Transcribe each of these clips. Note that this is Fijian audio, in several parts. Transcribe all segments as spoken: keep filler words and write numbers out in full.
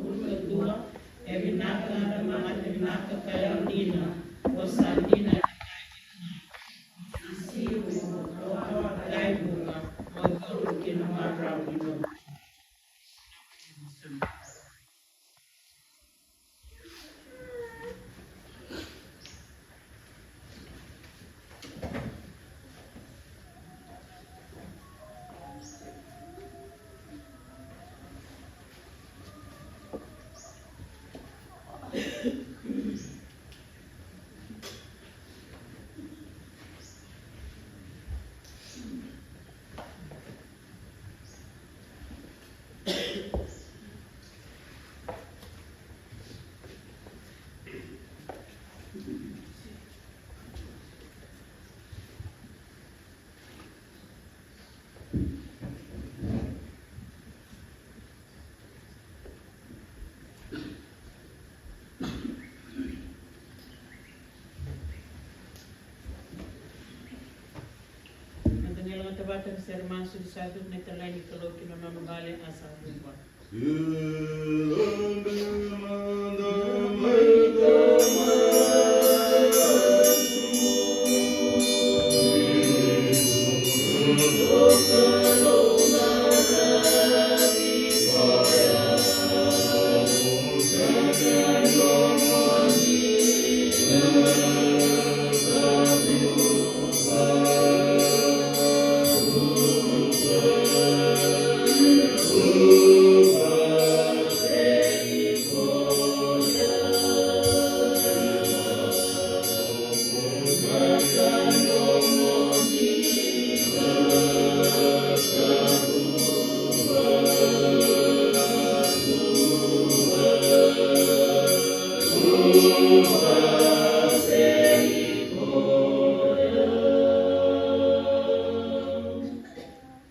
Tua, e vinaka na mate vinaka ka yau dina, o sa dina na kai vinaka. O sa siu, o a kai vuka, o tolu ki na marau ni lotu. Na tagailaga tavata ni sere masu ni sa cuku na italai ni Kalou ki na nona vale a sa vuva.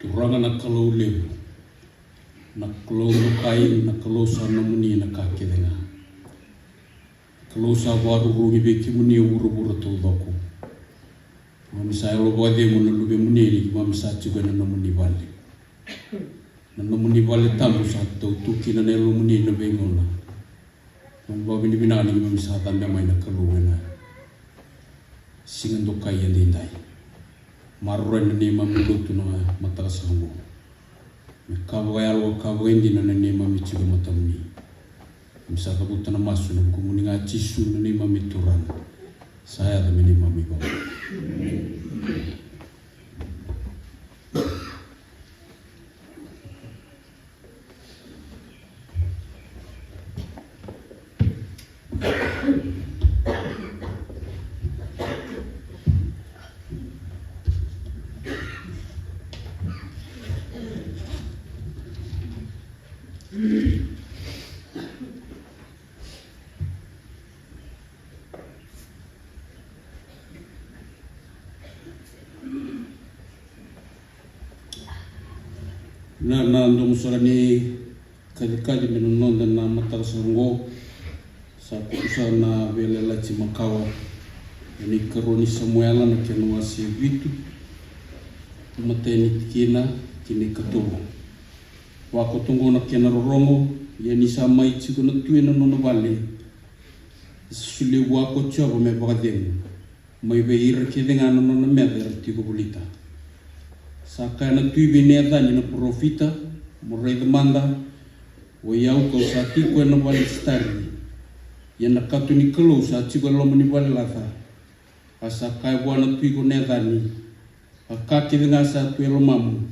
Turaga na Kalou levu, na Kalou dokai, na Kalou sa nomuni na ka kece ga. Kalou sa vakarurugi vei kemuni e vuravura taucoko. Keimami sa yalo vakacegu na luvemuni ni keimami sa tiko ena nomuni vale. Na nomuni vale tabu sa tau tu kina na yalomuni ena veigauna. Keimami vakavinavinaka ni keimami sa cabe mai na Kalou ena siga dokai edaidai. Maroroi na neimami lotu na mataka saka oqo. Me ka vakayalo ka vakaidina na neimami tiko e matamuni. Keimami sa cavuta na masu ena vukumuni ga Jisu na neimami Turaga. Sa yaco me neimami ivakavuvuli. Na, na domo sara ni kacikaci me na noda na mataka sara oqo. Sa kukusa na Veiyalayalati Makawa, ena ikarua ni Samuela na kena wase e vitu, matai ni tikina ki na ikatovu. Vakoto oqo na kena rorogo: Ia ni sa mai tiko na tui ena nona vale, sa solia vua ko Jiova me vakacegu mai vei ira kece ga na nona meca era tiko volita. Sa kaya na tui vei Nacani na parofita: Mo raica mada, o i au kau sa tiko ena vale ni sitari, ia na kato ni Kalou sa tiko e loma ni vale laca. A sa kaya vua na tui ko Nacani: A ka kece ga sa tu e lomamu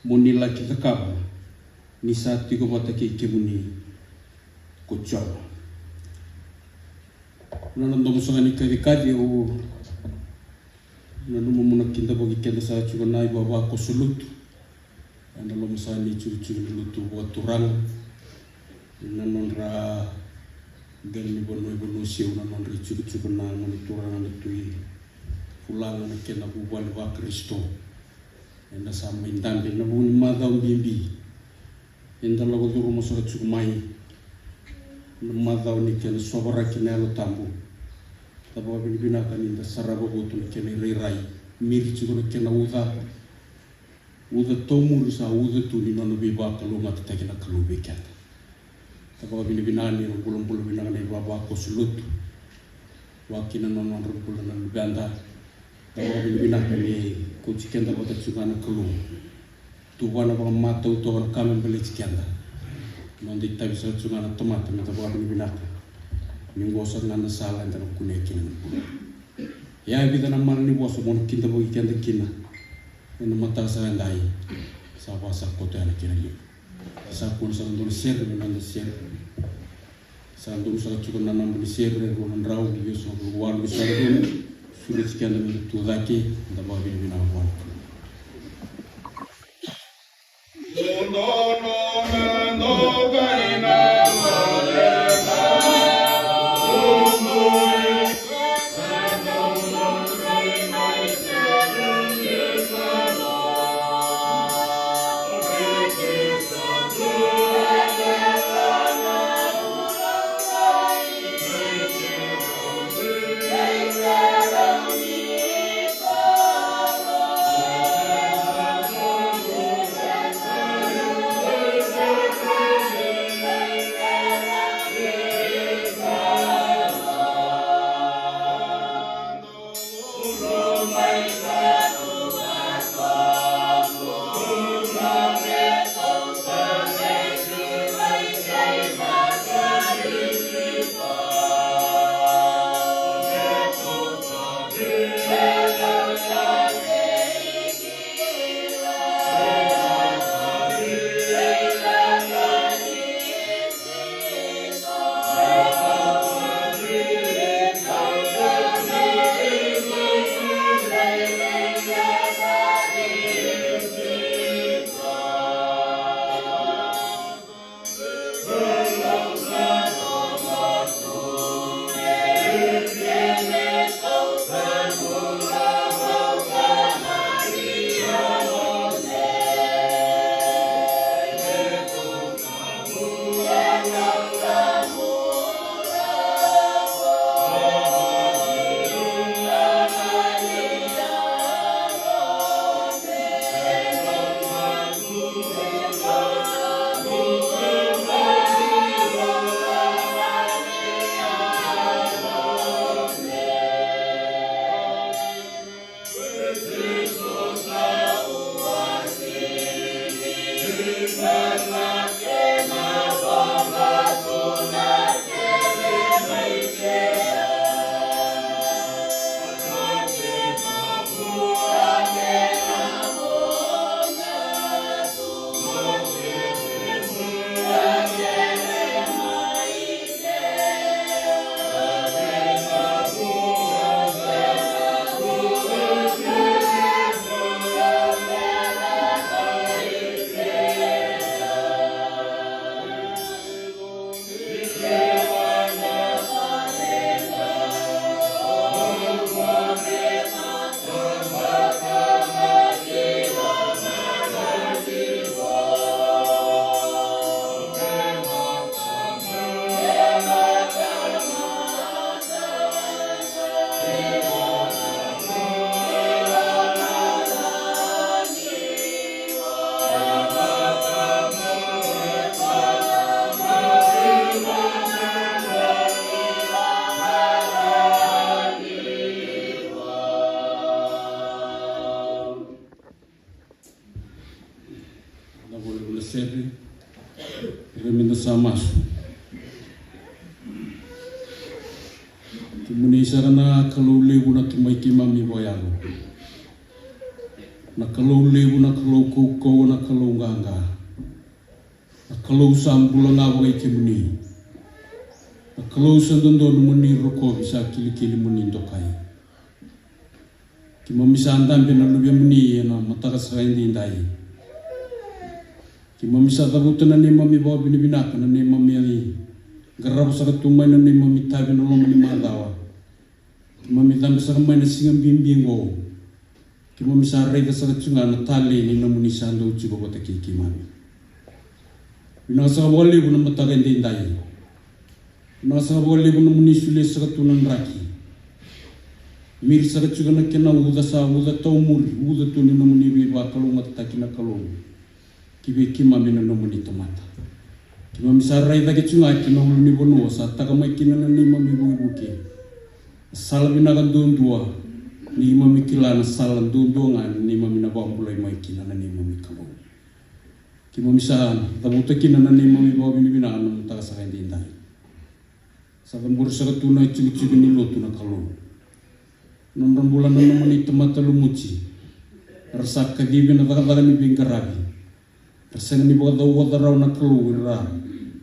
mo ni laki cakava, ni sa tiko vata kei kemuni ko Jiova. Na nona domo sara ni kacikaci, au nanuma mo na kidavaki keda sara tiko na ivavakoso lotu ena loma sara ni tikotiko ni lotu vakaturaga, ena nodra qele ni vanua e Vanuaseu, na nodra itikotiko na gone turaga na Tui Fulaga na kena vuvale vaKarisito. Eda sa mai dabe ena vuku ni macawa bibi eda lako curuma sara tiko mai, na macawa ni kena sovaraki na Yalo Tabu. Da vakavinavinaka ni da sarava votu na kena irairai, miri tiko na kena uca. Uca taumuri sa uca tu ni nona veivakalougatataki na Kalou vei keda. Sa vakavinavinaka ni ra bulabula vinaka na ivavakoso lotu. Vakakina na nodra bula na luveda. Sa vakavinavinaka ni kauti keda vata tiko ga na Kalou. Tuvana vakamatautau na ka me baleti keda. Noda itavi sara tiko ga na tamata, meda vakavinavinaka. Ni qo sara ga na sala eda na kunea kina na bula. Ia e vica na malanivosa mo na kidavaki keda kina. Ena mataka sa edai. Sa vaka sa koto yani kina liu. Sa kua sara dua na sere me noda sere. Sa donu sara tiko na naba ni sere, rua na drau, io sa rua walu ni sere. Sureti keda me da tu cake, da vakavinavinaka vua na Kalou. Na vole vole sere. Ira me da sa masu. Kemuni sara na Kalou levu na Tamai keimami vakayalo. Na Kalou levu, na Kalou kaukauwa, na Kalou qaqa. Na Kalou sa bula ga vakaikemuni. Na Kalou sa dodonu mo ni rokovi, sa kilikili mo ni dokai. Keimami sa dabe na luvemuni ena mataka sa edaidai. Keimami sa cavuta na neimami vakavinavinaka, na neimami qarava saka tu mai na neimami itavi ena loma ni macawa. Keimami cabe saka mai na siga bibi oqo. Keimami sa raica saka tiko ga na talei ni nomuni sa dau tiko vata kei keimami. Vinaka saka vakalevu na mataka edaidai. Vinaka saka vakalevu nomuni solia saka tu na draki. Miri saka tiko na kena uca, sa uca taumuri, uca tu ni nomuni veivakalougatataki na Kalou ki vei keimami na nomuni tamata. Keimami sa rai cake tu ga ki na ulunivanua sa taka mai kina na neimami vukevuke. Na sala vinaka duadua, ni keimami kila na sala duadua ga ni neimami na vakabulai mai kina na neimami Kalou. Keimami sa cavuta kina na neimami vakavinavinaka na mataka saka edaidai. Sa cabori saka tu na itikotiko ni lotu na Kalou. Nodra bula na nomuni tamata lumuti. Era sa kacivi na cakacaka ni veiqaravi. Era sega ni vakacauoca rawa na Kalou, era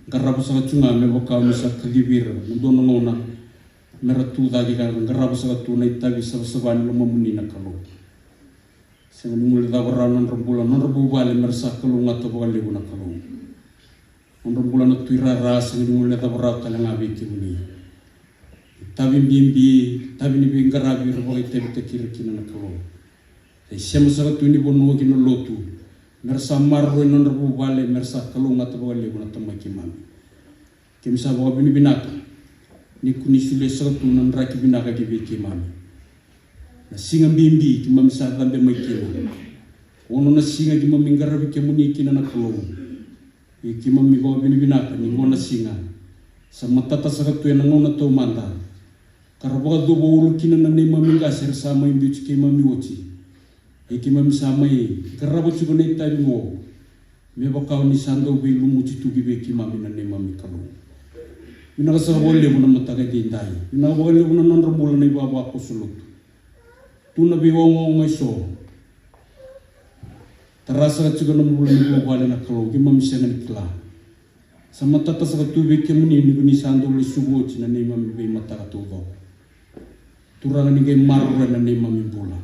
qarava saka tu ga me vaka o ni sa kacivi ira na dua na gauna. Me ra tu cake ka ra qarava saka tu na itavi savasava ni lomamuni na Kalou. Sega ni guilecava rawa na nodra bula, na nodra vuvale, me ra sa kalougata vakalevu na Kalou. Nodra bula na tuirara, sega ni guilecava rawa tale ga vei kemuni. Itavi bibi, itavi ni veiqaravi era vakaitavitaki ira kina na Kalou. Sa isema saka tu ni vanua ki na lotu, me ra sa maroroi na nodra vuvale, me ra sa kalougata vakalevu na Tamai keimami. Keimami sa vakavinavinaka ni ko ni solia saka tu na draki vinaka ki vei keimami. Na siga bibi keimami sa cabe mai kina. Ono na siga keimami qaravi kemuni kina na Kalou. Ia keimami vakavinavinaka ni qo na siga sa matata saka tu ena gauna taumada. Ka ra vakacuva ulu kina na neimami qase era sa mai biuti keimami oti. Ia keimami sa mai qarava tiko na itavi qo. Me vaka o ni sa dau veilumuti tu ki vei keimami na neimami Kalou. Vinaka saka vakalevu na mataka edaidai. Vinaka vakalevu na nodra bula na ivavakoso lotu. Tu na veiogaoga eso. Tara saka tiko na bula ni vuvale na Kalou, keimami sega ni kila. Sa matata saka tu vei kemuni ni ko ni sa dau lesuva oti na neimami veimataka taucoko. Turaga ni qai maroroya na neimami bula.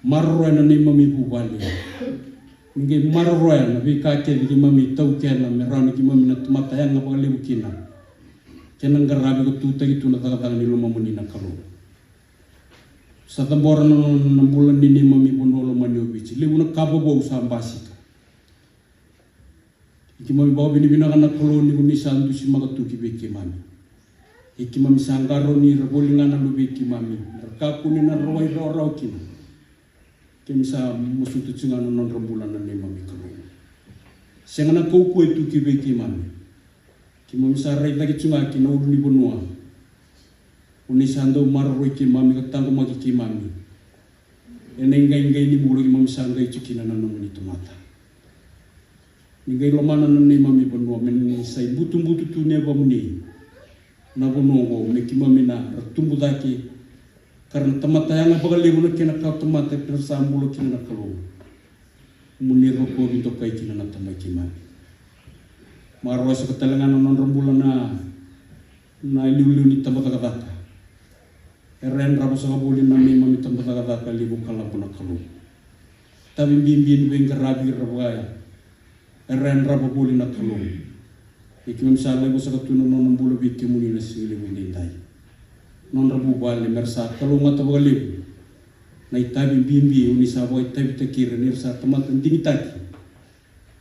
Maroroya na neimami vuvale. Ni qai maroroya na veika kece keimami taukena me rawa ni keimami na tamata yaga vakalevu kina. Kena qaravi ka tutaki tu na cakacaka ni lomamuni na Kalou. Sa cabora na nona na bula ni neimami vanua lomani o Viti. Levu na ka vovou sa basika. Ia keimami vakavinavinaka na Kalou ni ko ni sa dusimaka tu ki vei keimami. Ia keimami sa qarauni ira voli ga na luvei keimami. Ra kakua ni na rawai rawarawa kina. Keimami sa masuta tu ga na nodra bula na neimami Kalou. Sega na kaukauwa e tu ki vei keimami. Keimami sa rai cake tu ga ki na ulunivanua. O ni sa dau maroroi keimami ka taqomaki keimami. Ena iqaiqai ni bula keimami sa qai tu kina na nomuni tamata. Ni qai lomana na neimami vanua me ni sa ibutubutu tu ni yavamuni. Na vanua oqo me keimami na ra tubu cake. Ka ra na tamata yaga vakalevu na kena kawa tamata ka ra sa bula kina na Kalou. Mo ni rokovi dokai kina na Tamai keimami. Maroroya saka tale ga na nodra bula na, na iliuliu ni tabacakacaka. Era yadrava saka voli na neimami tabacakacaka levu ka lavo na Kalou. Tavi bibi ni veiqaravi era vaya. Era yadrava voli na Kalou. Ia keimami sa laiva saka tu na nona bula vei kemuni na siga levu edaidai. Nodra vuvale me ra sa kalougata vakalevu. Na itavi bibi o ni sa vakaitavitaki ira ni ra sa tamata digitaki.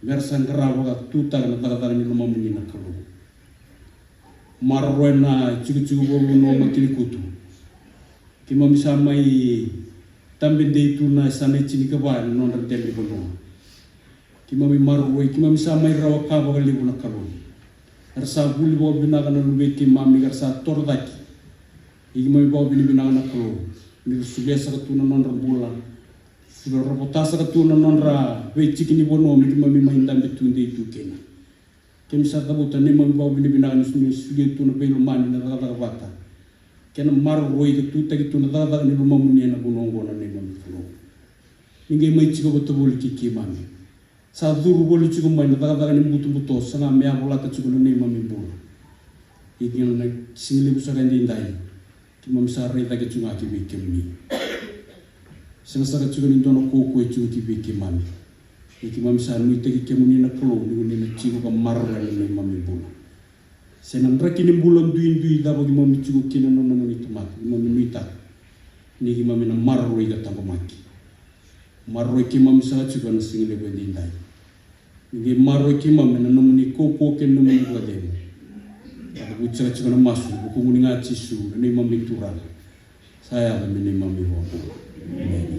Me ra sa qarava ka tutaka na cakacaka ni lomamuni na Kalou. Maroroya na itikotiko vakavanua o Matanikutu. Keimami sa mai tabe dei tu na yasana e tinikava ena nodra dela ni vanua. Keimami maroroi, keimami sa mai rawa ka vakalevu na Kalou. Era sa vuli vakavinaka na luvei keimami, era sa toro cake. Ia keimami vakavinavinaka na Kalou ni ra solia saka tu na nodra bula. Solia, ravota saka tu na nodra veitiki ni vanua me keimami mai dabe tu dei tu kina. Keimami sa cavuta na neimami vakavinavinaka ni solia tu na veilomani na cakacaka vata. Kei na maroroi ka tutaki tu na cakacaka ni lomamuni ena vanua oqo na neimami Kalou. Ni qai mai tiko vata voli kei keimami. Sa curu voli tiko mai na cakacaka ni butobuto, sa ga me yavalata tiko na neimami bula. Ia kina na siga levu saka edaidai. Keimami sa rai cake tu ga ki vei kemuni. Sega saka tiko ni dua na kaukaua e tiko ki vei keimami. Ia keimami sa nuitaki kemuni na Kalou ni ko ni na tiko ka maroroya na neimami bula. Se na draki ni bula duidui cava keimami tiko kina na nomuni tamata, keimami nuitaka ni keimami na maroroi ka taqomaki. Maroroi keimami saka tiko ena siga levu edaidai. Ni qai maroroi keimami ena nomuni kaukaua kei na nomuni vakacegu. Ka vuci saka tiko na masu, vukumuni ga Jisu, na neimami Turaga. Sa yaco me neimami iVakabula. Emeni.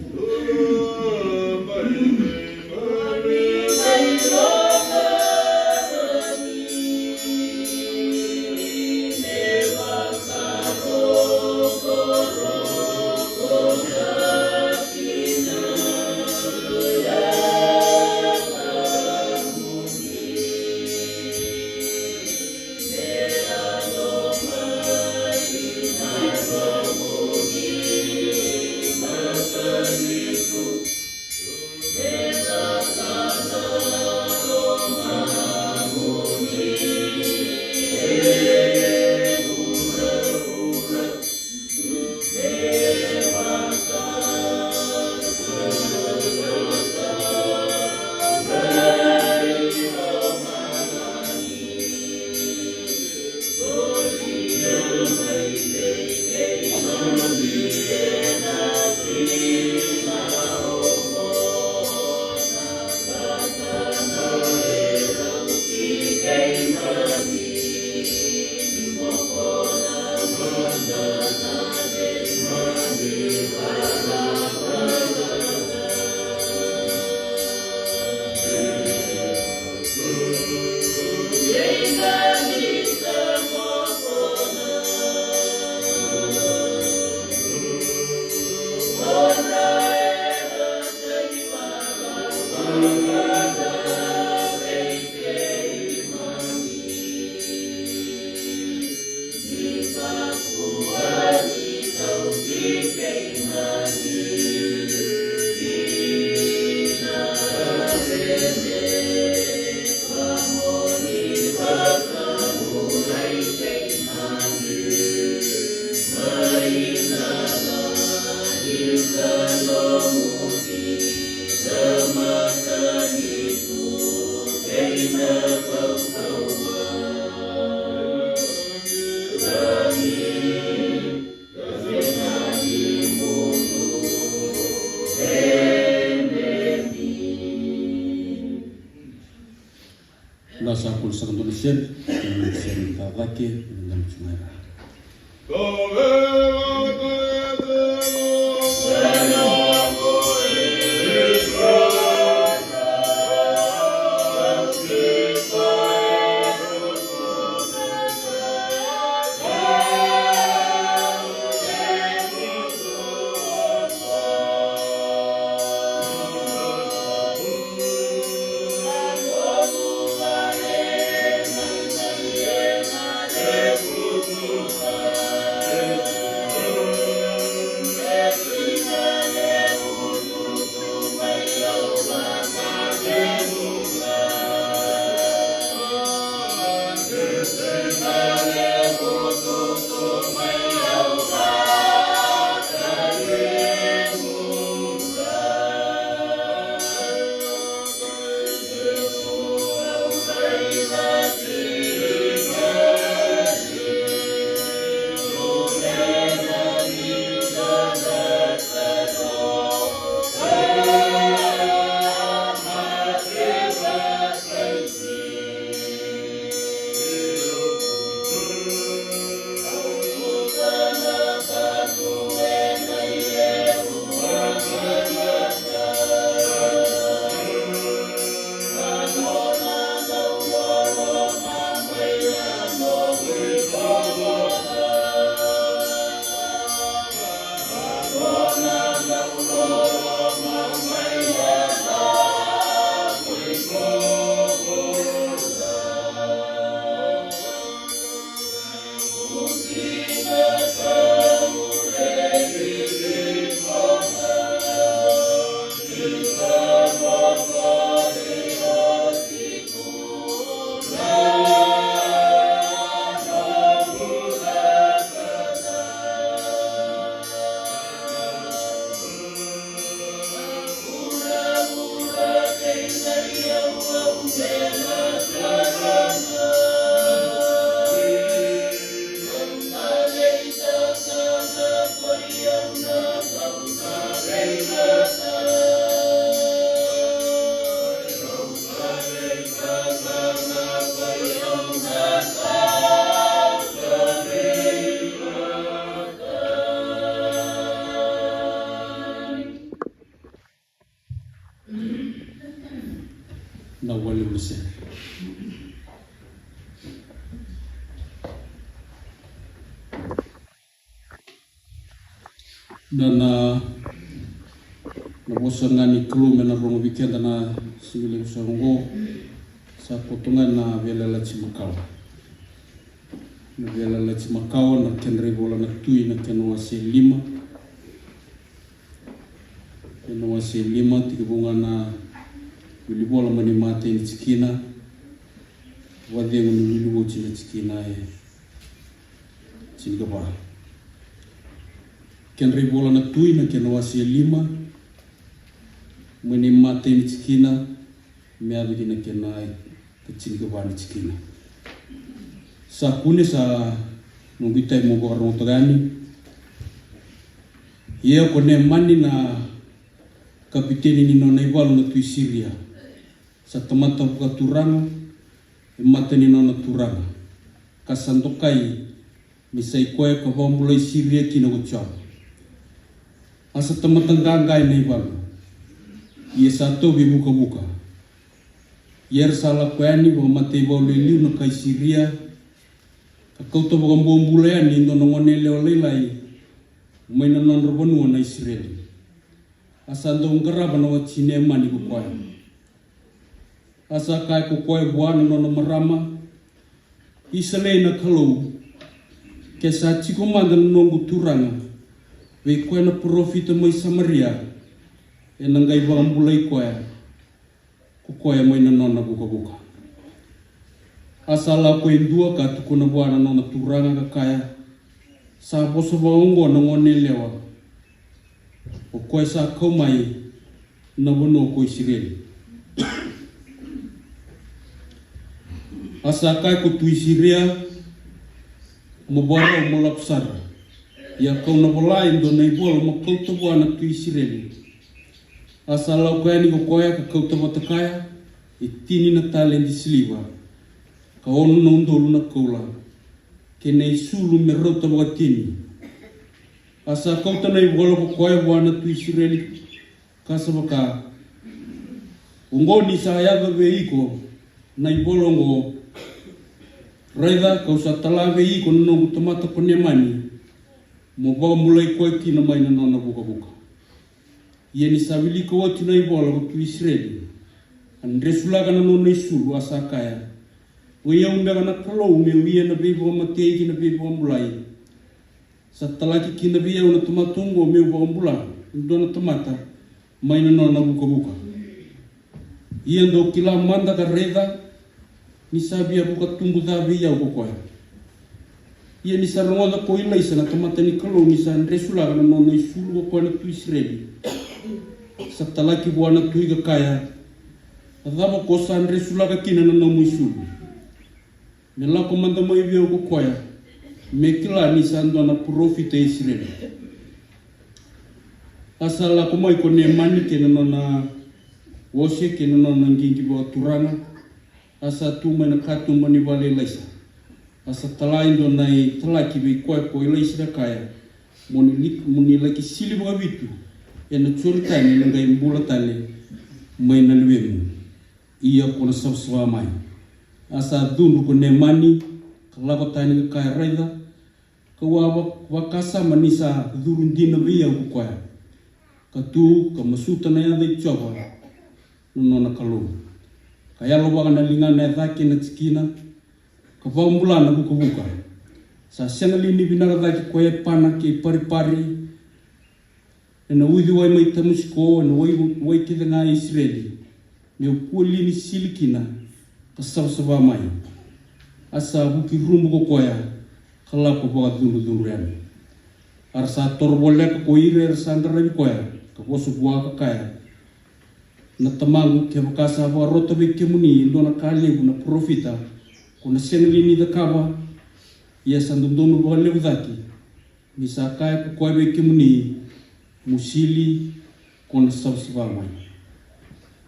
Na sa kuli saka dua na sere, na sere ni tacake, na dua na tsumaira. Na wale ule sere. Na, na, na vosa ga ni Kalou me na rogo vei keda na siga levu sara oqo, sa koto ga na Veiyalayalati Makawa. Na Veiyalayalati Makawa, na kedra ivola na Tui, na kena wase lima. Kena wase lima, tekivu ga na wilivola mai na imatai ni tikina, vakacegu ni wilivola na tikina e tinikava. Kedra ivola na Tui, na kena wase lima, mai na imatai ni tikina me yaco ki na kena ka tinikava ni tikina. Sa kune, sa noqu itai mo vakarogotaka yani. Ia ko Neamani na kapiteni ni nona ivalu na tui Siria, sa tamata vakaturaga e mata ni nona turaga, ka sa dokai ni sa i koya ka vakabulai Siria kina ko Joava. A sa tamata qaqa ena ivalu, ia sa tauvi vukavuka. Ia era sa lako yani vakamataivalu e liu na kai Siria, ka kauta vakabobula yani e dua na goneyalewa lailai mai na nodra vanua na Isireli. A sa dau qarava na wati i Neamani ko koya. A sa kaya ko koya vua na nona marama, Isireli na Kalou, ke sa tiko mada na noqu turaga vei koya na parofita mai Samaria, ena qai vakabulai koya ko koya mai na nona vukavuka. A sa lako e dua ka tukuna vua na nona turaga ka kaya, sa vosa vakaoqo na goneyalewa, o koya sa kau mai na vanua ko Isireli. A sa kaya ko tui Siria, mo vakarau mo lako sara, ia kau na vola e dua na ivola mo kauta vua na tui Isireli. A sa lako yani ko koya ka kauta vata kaya e tini na taledi siliva, ka ono na udolu na koula, kei na isulu me rauta vakatini. A sa kauta na ivola ko koya vua na tui Isireli, ka sa vaka, oqo ni sa yaco vei iko na ivola oqo, raica, ka'u sa tala vei iko na noqu tamata ko Nemani, mo vakabulai koya kina mai na nona vukavuka. Ia ni sa wilika oti na ivola ko tui Isireli, a dresulaka na nona isulu, a sa kaya, oi au beka na Kalou me'u ia na veivakamatei ki na veivakabulai? Sa talaki kina vei au na tamata oqo me'u vakabula e dua na tamata mai na nona vukavuka. Ia dou kila mada ka raica, ni sa via vuka tubu ca vei au ko koya. Ia ni sa rogoca ko Ilaisa na tamata ni Kalou ni sa dresulaka na nona isulu ko koya na tui Isireli, sa talaki vua na tui ka kaya, a cava ko sa dresulaka kina na nomu isulu? Me lako mada mai vei au ko koya, me kila ni sa dua na parofita e Isireli. A sa lako mai ko Nemani kei na nona ose kei na nona qiqi vakaturaga, a sa tu mai na katuba ni vale i Ilaisa. A sa tala e dua na italaki vei koya ko Ilaisa ka kaya, mo ni li-, mo ni laki sili vakavitu ena Joritani, ena qai bula tale mai na luvemu. Ia ko na savasava mai. A sa cudru ko Nemani ka lako tani ka kaya, raica, ka'u a va-, vakasama ni sa curu dina vei au ko koya, ka tu ka masuta na yaca i Jiova na nona Kalou, ka yalovaka na ligana e cake na tikina, ka vakabula na vukavuka. Sa sega li ni vinaka cake ko Epana kei Paripari ena uciwai mai Tamasiko, ena wai, wai kece ga e Isireli, me'u kua li ni sili kina ka savasava mai? A sa vuki rubu ko koya ka lako vakacudrucudru yani. A ra sa toro voleka ko ira era sa qaravi koya, ka vosa vua ka kaya, na tamaqu, kevaka sa vakarota vei kemuni e dua na ka levu na parofita, ko na sega li ni cakava? Ia sa dodonu vakalevu cake ni sa kaya ko koya vei kemuni, mo sili, ko na savasava mai.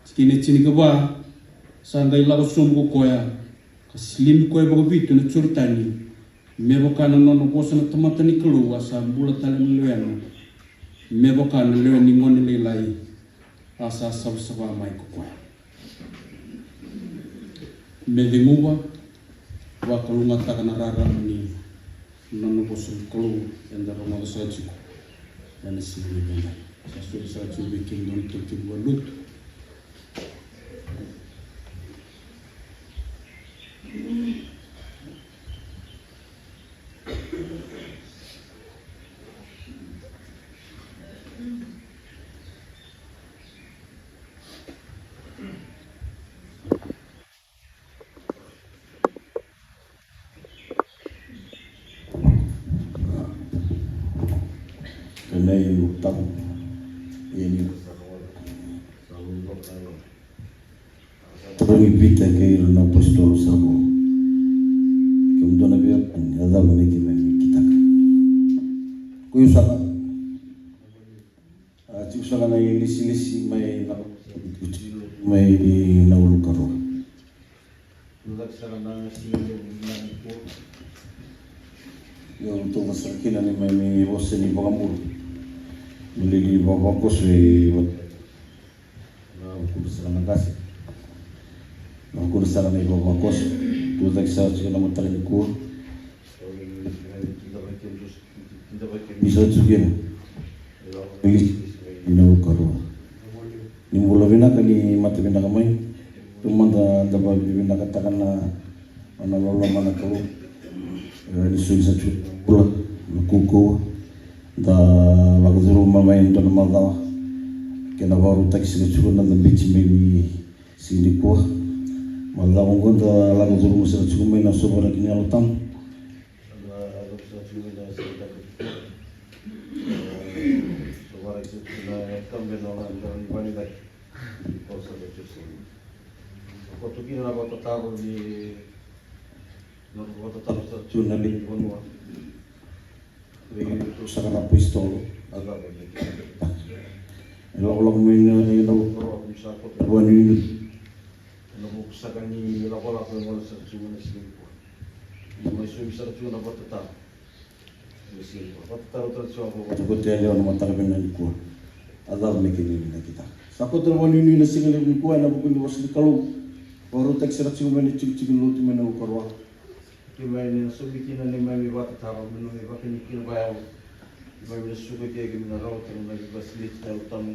Tikina e tinikava. Sa qai lako sobu ko koya ka silimi koya vakavitu na Joritani, me vaka na nona vosa na tamata ni Kalou, a sa bula tale na lewena, me vaka na lewe ni gone lailai, a sa savasava mai ko koya. Me ceguva, vakalougatataka na rarama ni nona vosa na Kalou, eda rogoca saka tiko ena siga ni veiqaravi. Sa soli saka tiko vei kemudou na itukutuku vakalotu. Ena iVolatabu, ia ni Turaga Pita kei ira na apositolo sa vo. Kemudou na veiwekani, a cava me keimami kitaka? Ko iko saka. A tiko saka na ilisilisi mai na, mai na ulu karua. Io, tou vaka sara kina ni mai ni vosa ni vakabula. Ni lili vavakoso e va-, na vukudra sara na qase. Na vukudra sara na ivavakoso. Tou caki sara tiko na mataka nikua. Ni sa tiko kina. Ni sa tiko kina. Ni na ukarua. Ni bula vinaka, ni mata vinaka mai. Tou mada da vakavinavinakataka na, na loloma na Kalou. E, ni soli sa tiko na bula, na kaukauwa. Da lako curuma mai e dua na macawa. Kena vakarautaki saka tiko na da biuti mai ni siga nikua. Macawa oqo da lako curuma saka tiko mai na sovaraki ni Yalo Tabu. Koto kina na vakatataro ni, na vakatataro sa tu na lei vanua. Vei iratou saka na apositolo. E lakolako mai na, na, na, na, Ena vuku saka ni lakolako e gole saka tiko na siga nikua. Ni mai sovi saka tiko na vakatataro. Ni siga nikua. Vakatataro tale tiko na vakatataro. Kote yalewa na mataka vinaka nikua. A cava me kena inaki taka. Sa koto na vakanuinui na siga levu nikua ena vuku ni vosa ni Kalou. Vakarautaki saka tiko mai na itikotiko ni lotu mai na Vakarauwai. Keimami na sobi kina neimami vakatataro me nomu ivakani kina vakayago. Keimami na suka kei keimami na rawata na veivakasineti na Yalo Tabu.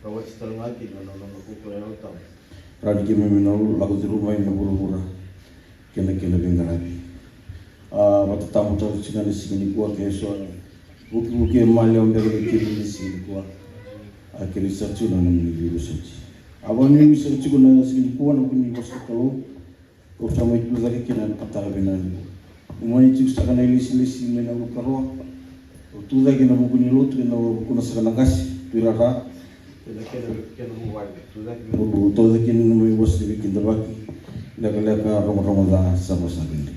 Rawati tale ga kina na nona kaukaua na Yalo Tabu. Rawa ni keimami na lako curuma mai na vuravura kei na kena veiqaravi. A, vakatabu tale tiko ga na siga nikua ke so vukivuki e maliwa beka na kena siga nikua. A, kena sa tiko na nomuni veivosoti. A, vakanuinui sa tiko na siga nikua na vuni vosa Kalou. Ko sa mai tu cake kina na mataka vinaka nikua. Umani tiko saka na ilesilesi mai na Vakarauwai. Ko tu cake na vuku ni lotu kei na vuku na saka na qase tu i rara. Kena kena kena vuvale tu cake. Ko tu cake na mai vosa ni veikidavaki. Lekaleka rogorogo ca sa vosa vei.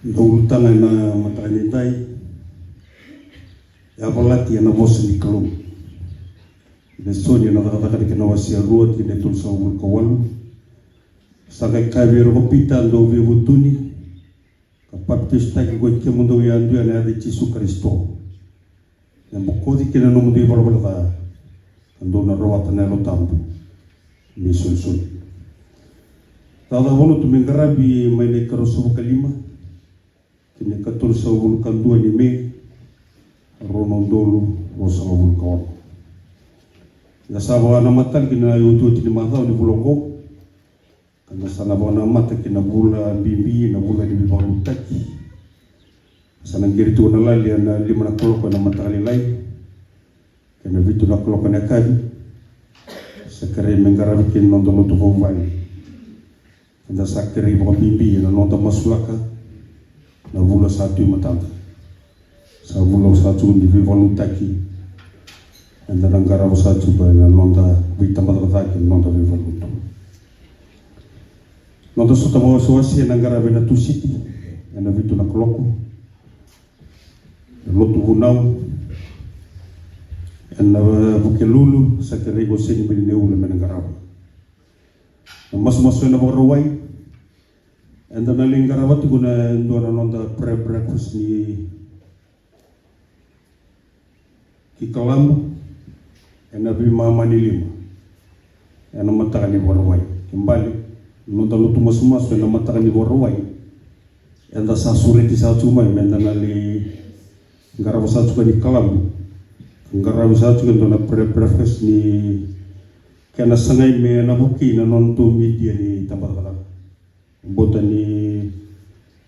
Dou ulutaga ena mataka ni dai. Yavalati ena vosa ni Kalou. Lesoni ena Cakacaka na kena wase e rua, tikina e tolusagavulu ka walu. Sa qai kaya vei ira ko Pita, dou veivutuni ka papitaisotaki ko i kemudou yadua ena yaca i Jisu Karisito. Me bokoci kina na nomudou ivalavala ca ka dou na rawata na Yalo Tabu me isolisoli. Cakacaka Vakalotu me qaravi mai na ikaruasagavulu ka lima ki na ikatolusagavulu ka dua ni Me, rua na udolu ruasagavulu ka ono. Da sa vakanamata tale ki na iotioti ni macawa ni vula oqo, ka da sa na vakanamata ki na vula bibi, na vula ni veivakalotutaki. Sa na qiri tiko na lali ena lima na kaloko ena mataka lailai kei na vitu na kaloko ena yakavi. Sa kerei me qaravi kina na noda lotu vuvale. Eda sa kerei vakabibi ena noda masulaka na vula sa tu e matada. Sa vula sa tu ni veivakalotutaki. Eda na qarava sa tu ena noda veitabacakacaka, ena noda veivalutu. Noda sota vakawasewase ena qaravi ena Tusiti ena vitu na kaloko. Lotu vunau ena Vukelulu, sa kerei ko Seni Melineula me na qarava. Na masumasu ena Vakarauwai, eda na lai qarava tiko na dua na noda prayer breakfast ni ki Kalabu ena veimama ni lima ena mataka ni Vakarauwai. Ke bale na noda lotu masumasu ena mataka ni Vakarauwai, eda sa sureti sa tu mai me da na lai qarava sa tu ka ni Kalabu. Qaravi sa tu ka dua na prayer breakfast ni kena sagai me na vukei na nodatou media ni tabacakacaka. Bota ni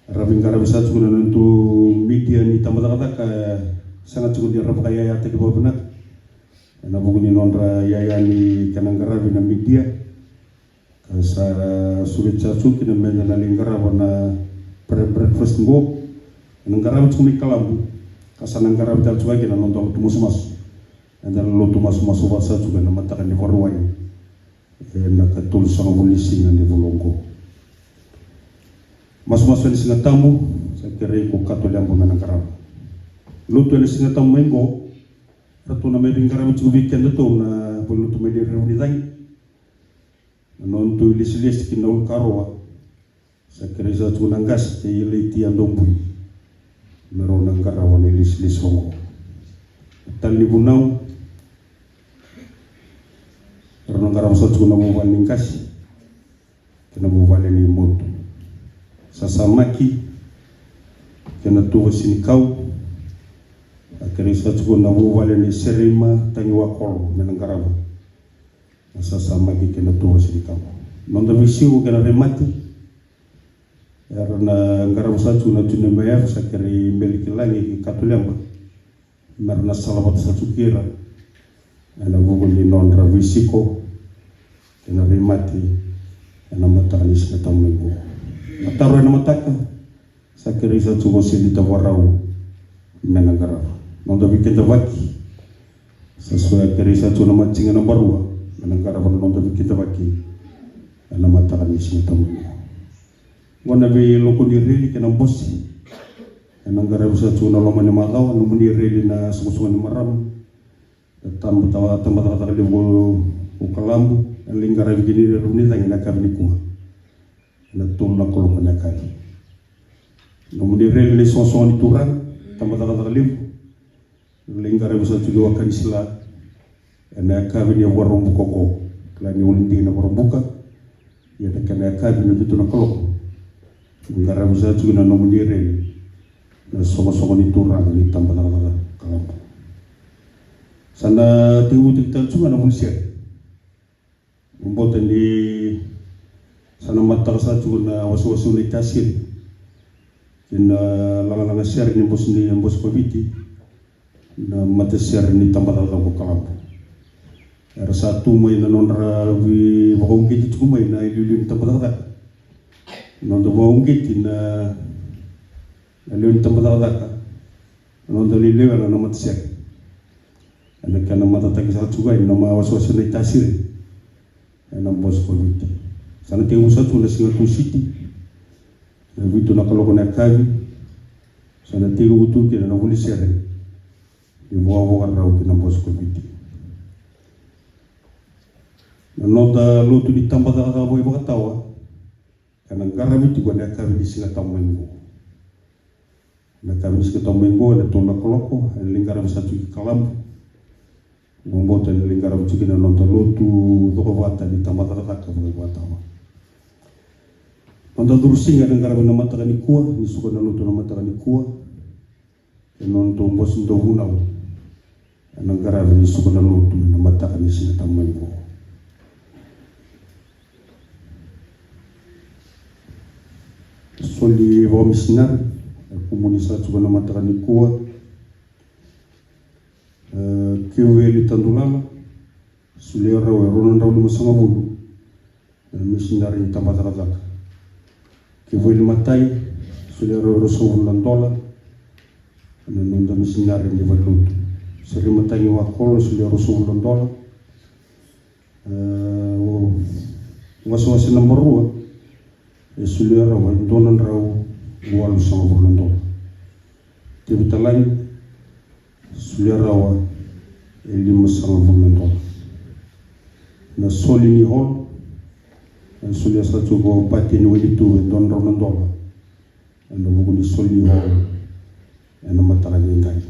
ra veiqaravi sa tu na nodatou media ni tabacakacaka, sega tiko ni ra vakayayataki vakavinaka ena vuku ni nodra yaya ni kena qaravi na media. Ka sa sureti sa tu kina me da na lai qarava na prayer breakfast qo. Ena qaravi tiko mai Kalabu, ka sa na qaravi tale tiko kina na noda lotu masumasu. Eda na lotu masumasu vata sa tu kina na mataka ni Vakarauwai ena ikatolusagavulu ni siga ni vula oqo. Masumasu ena Siga Tabu, sa kerei ko Katulevu me na qarava. Lotu ena Siga Tabu mai qo, ratou na mai veiqaravi tiko vei kedatou na valenilotu mai Nairevu ni cagi. Na nodatou ilesilesi ki na Ulukaroa, sa kerei sa tu na qase kei Ilaitia Dobui me rau na qarava na ilesilesi oqo. Tale ni vunau, rau na qarava sa tu na vuvale ni qase kei na vuvale ni motu. Sasamaki kei na Tuva Sinikau, a kerei sa tu na vuvale ni Serima Tagiwakolo me na qarava. Na Sasamaki kei na Tuva Sinikau. Noda veisiko kei na Remati, era na qarava sa tu na Tui Nabeyaro, sa kerei Beli Kilagi kei Katuleba. Me ra na salavata sa tu kei ira ena vuku ni nodra veisiko kei na Remati ena mataka ni Siga Tabu mai qo. Na taro ena mataka, sa kerei sa tu ko Sedi Tavakarau me na qarava. Noda veikidavaki, sa so ya kerei sa tu na matiga na barua me na qarava na noda veikidavaki ena mataka ni Siga Tabu mai qo. Qo na veiloko ni reli kei na bose ena qaravi sa tu na loma ni macawa, nomuni reli na soqosoqo ni marama. Na taba, taba, tabacakacaka levu ko Kalabu, ena lai qaravi kina i Rarunitagi na yakavi nikua ena tolu na kaloko na yakavi. Nomuni reli na isoqosoqo ni turaga, tabacakacaka levu, ena lai qaravi sa tu ki Wakanisila ena yakavi ni Vakaraubuka qo. Kila ni holidei na Vakaraubuka, ia na kena yakavi na vitu na kaloko, qaravi sa tu kina nomuni reli na soqosoqo ni turaga ni tabacakacaka Kalabu. Sa na tekivutaki tale tu ga na vuli sere. Vakabauta ni sa na mataka sa tu na wasewase ni tasiri kei na lagalaga sere ni bose, ni bose ko Viti, na matasere ni tabacakacaka ko Kalabu. Era sa tu mai na nodra veivakauqeti tiko mai na iliuliu ni tabacakacaka, na nodra vakauqeti na, na lewe ni tabacakacaka, na nodra lewe na, na matasere. Ena kena matataki sa tu ga ena ma wasewase na itasiri ena bose ko Viti. Sa na tekivu sa tu na siga Tusiti, na vitu na kaloko na yakavi, sa na tekivu tu kina na vuli sere ni vakavakarau ki na bose ko Viti. Na noda lotu ni tabacakacaka vakavakatawa ena qaravi tiko ena yakavi ni Siga Tabu mai qo. Na yakavi ni Siga Tabu mai qo ena tolu na kaloko, ena lai qaravi sa tu ki Kalabu. Vakabauta ni lai qaravi tiko na noda lotu cokovata ni tabacakacaka vakavakatawa. Noda curu siga ena qaravi na mataka nikua, ni suka na lotu na mataka nikua. E noda bose dauvunau ena qaravi ni suka na lotu ena mataka ni Siga Tabu mai qo. Soli vakamisinari e kumuni sa tu ena mataka nikua. E, Keveli Tadulala, solia rau e rua na drau limasagavulu na misinari ni tabacakacaka. Keveli Matai, solia rau e ruasagavulu na dola na noda misinari ni valenilotu. Seri Matai ni Vakolo, solia ruasagavulu na dola. E, o, wasewase naba rua, e solia rawa e dua na drau walusagavulu na dola. Tevi Talagi, solia rawa e limasagavulu na dola. Na soli ni holo, e solia sa tu ko Pate ni Wainitu e dua na drau na dola ena vuku ni soli ni holo ena mataka ni dai.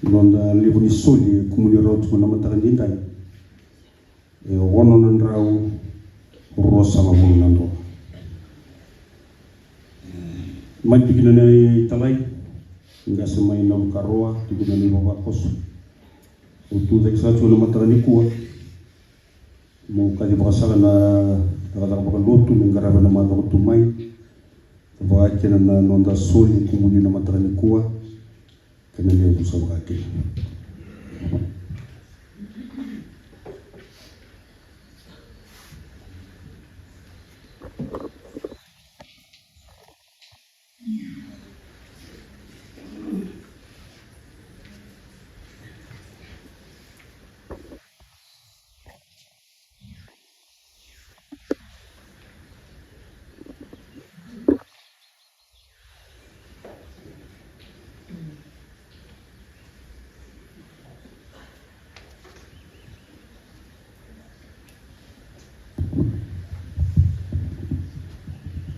Noda levu ni soli e kumuni rau tiko na mataka ni dai e ono na drau ruasagavulu na dola. Mai tukuna na italai, qase mai na Vukarua, tukuna na ivavakoso. Au tu cake sa tu na mataka nikua meu kacivaka saka na cakacaka vakalotu me qaravi na macawa tu mai. Vakakina na noda soli kumuni na mataka nikua. Kena levu sa vakakina.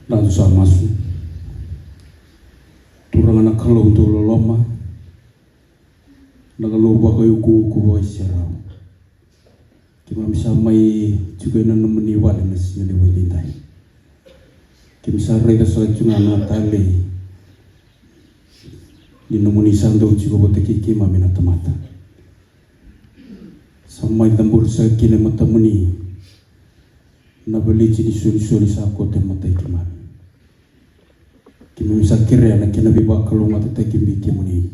Datou sa masu. Turaga na Kalou dau loloma, na Kalou vakaiukuuku vakaiserau. Keimami sa mai tiko ena nomuni vale na siga levu edaidai. Keimami sa raica sara tiko ga na talei ni nomuni sa dau tiko vata kei keimami na tamata. Sa mai cabori sara kina e matamuni na veleti ni solisoli sa koto e matai keimami. Keimami sa kerea na kena veivakalougatataki vei kemuni.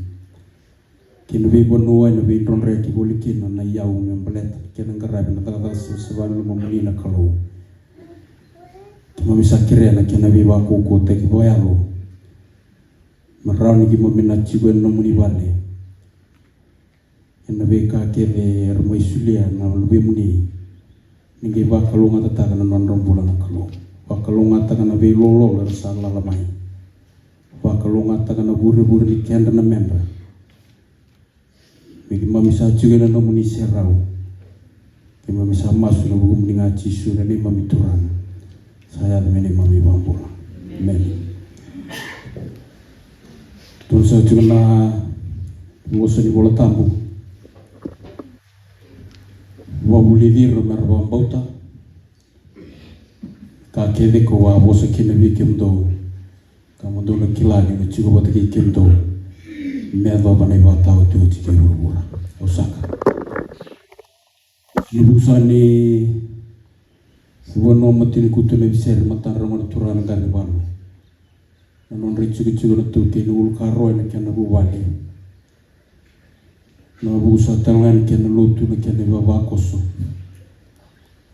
Kei na veivanua ena veidrodroyaki voli kina na iyau me baleta na kena qaravi na cakacaka savasava ni lomamuni na Kalou. Keimami sa kerea na kena veivakaukauwataki vakayalo me rawa ni keimami na tiko ena nomuni vale ena veika kece era mai solia na luvemuni. Ni qai vakalougatataka na nodra bula na Kalou. Vakalougatataka na veilololo era sa lala mai. Vakalougatataka na vurevure ni kedra na medra. Me keimami sa tiko ena nomuni serau. Keimami sa masu ena vukumuni ga Jisu na neimami Turaga. Sa yaco me neimami iVakabula. Emeni. Tou sa tiko na vosa ni Vola Tabu. Vakavulici ira mera vakabauta. Ka kece kau a vosa kina vei kemudou, ka mo dou na kila niu na tiko vata kei kemudou me yacova na ivakataotioti kei vuravura. Au saka. Ni vuku saka ni vanua Matanikutu Naiviseri, matadra gone turaga na Qaravivalu. Na nodra itikotiko na taukei ni Ulukarua ena kena vuvale. Na vuku saka tale ga ni kena lotu, na kena ivavakoso.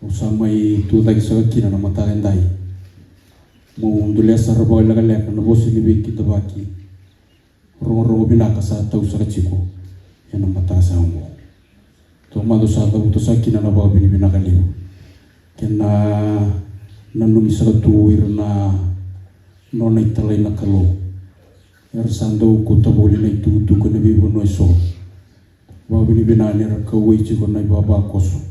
Au sa mai tucake saka kina na mataka edai. Meu dolea sara vakalekaleka na vosa ni veikidavaki. Rogorogo vinaka sa tau saka tiko ena mataka saka oqo. Taumada au sa cavuta saka kina na vakavinavinaka levu. Kena nanumi saka tu ira na nona italai na Kalou. Era sa dau kauta voli na itukutuku ena veivanua eso. Vakavinavinaka ni ra kauwai tiko na ivavakoso.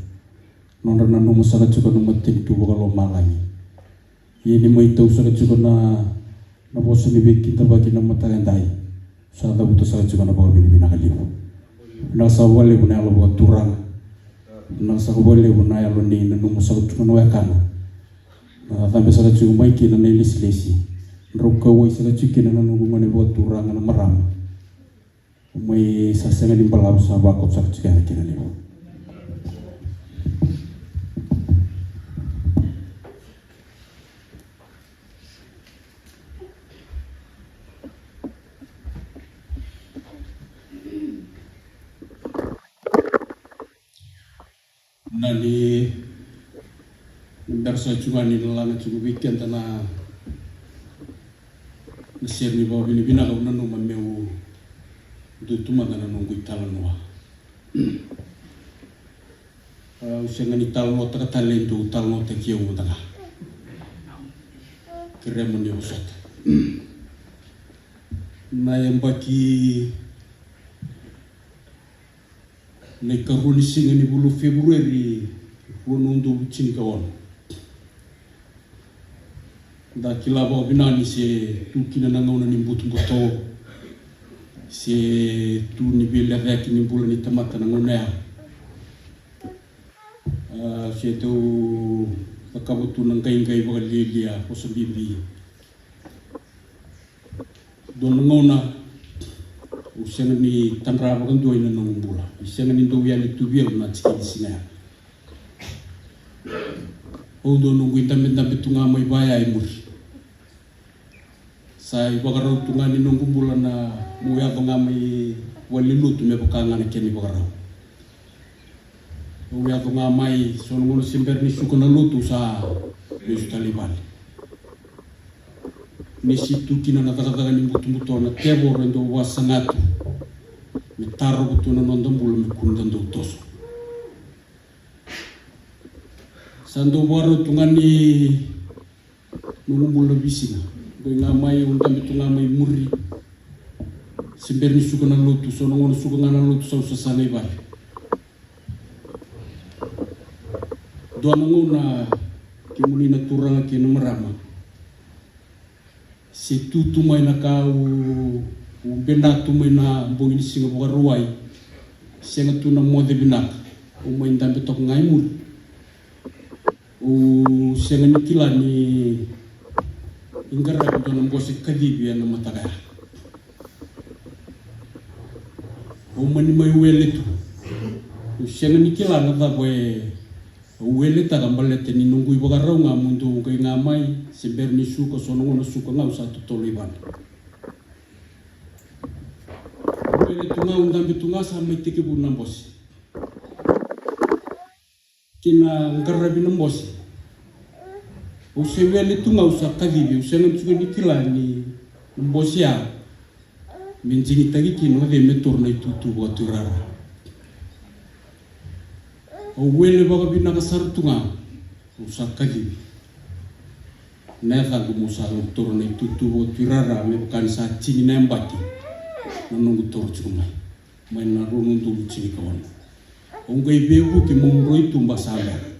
Nodra nanuma saka tiko na matanitu vakalomalagi. Ia ni mai tau saka tiko na, na vosa ni veikidavaki na mataka edai. Sa cavuta saka tiko na vakavinavinaka levu. Vinaka saka vakalevu na yalo vakaturaga. Vinaka saka vakalevu na yalo ni nanuma saka tiko na wekana. Na cabe saka tiko mai kina na ilesilesi. Drau kauwai saka tiko kina na noqu gone vakaturaga na marama. Mai sa sega ni balavu, sa vakauta saka tiko yani kina levu. Na ni, ni bera saka tiko ga ni lalaga tiko vei keda na, na sere ni vakavinavinaka, au nanuma meu dua tu mada na noqu italanoa. Au sega ni talanoataka tale e dua, au talanoataki au mada ga. Kerea mo ni vosota. Na yabaki Na ikarua ni siga ni vula o Feperueri, rua na udolu tinikaono. Da kila vakavinaka ni se tu kina na gauna ni butobuto, se tu ni veilecayaki ni bula ni tamata na gauna ya. A, se dau cakava tu na qaiqai vakalialia, vosa bibi. Dua na gauna au sega ni tadra vakadua ina noqu bula, ni sega ni dau yali tu vei au na tiki ni siga ya. Au dua noqu idabedabe tu ga mai vaya i muri. Sa ivakarau tu ga ni noqu bula na meu yaco ga mai valenilotu me vaka ga na kena ivakarau. Au yaco ga mai, so na gauna se bera ni suka na lotu sa lesu tale i vale. Ni se tu kina na cakacaka ni butobuto, na tevoro e dau vakasaga tu me tarova tu na noda bula me kua ni da dau toso. Sa dau vakarau tu ga ni noqu bula na veisiga. Qai ga mai, au dabe tu ga mai muri. Se bera ni suka na lotu, so na gauna suka ga na lotu sa au sasaga i vale. Dua na gauna, kemuni na turaga kei na marama, se tu tu mai na ka au, au bena tu mai na bogi ni siga Vakarauwai, sega tu na moce vinaka, au mai dabe toka ga i muri. Au sega ni kila ni qaravi dua na bose kacivi ena mataka ya. Au mani mai wele tu. Au sega ni kila na cava e au weletaka baleta ni noqu ivakarau ga meu dau qai ga mai, se bera ni suka, so na gauna suka ga au sa totolo i vale. Au wele tu ga, au dabe tu ga, sa mai tekivu na bose. Kei na qaravi na bose. Au se wele tu ga au sa kacivi, au sega tiko ni kila ni na bose ya me digitaki kina o cei me taura na itutu vakatuirara. Au wele vakavinaka sara tu ga au sa kacivi. Na yacaqu mo sa na taura na itutu vakatuirara me vaka ni sa tini na yabaki na noqu taura tiko mai, mai na rua na udolu tinikaono. Au qai veivuke mo droi tuba sa bera.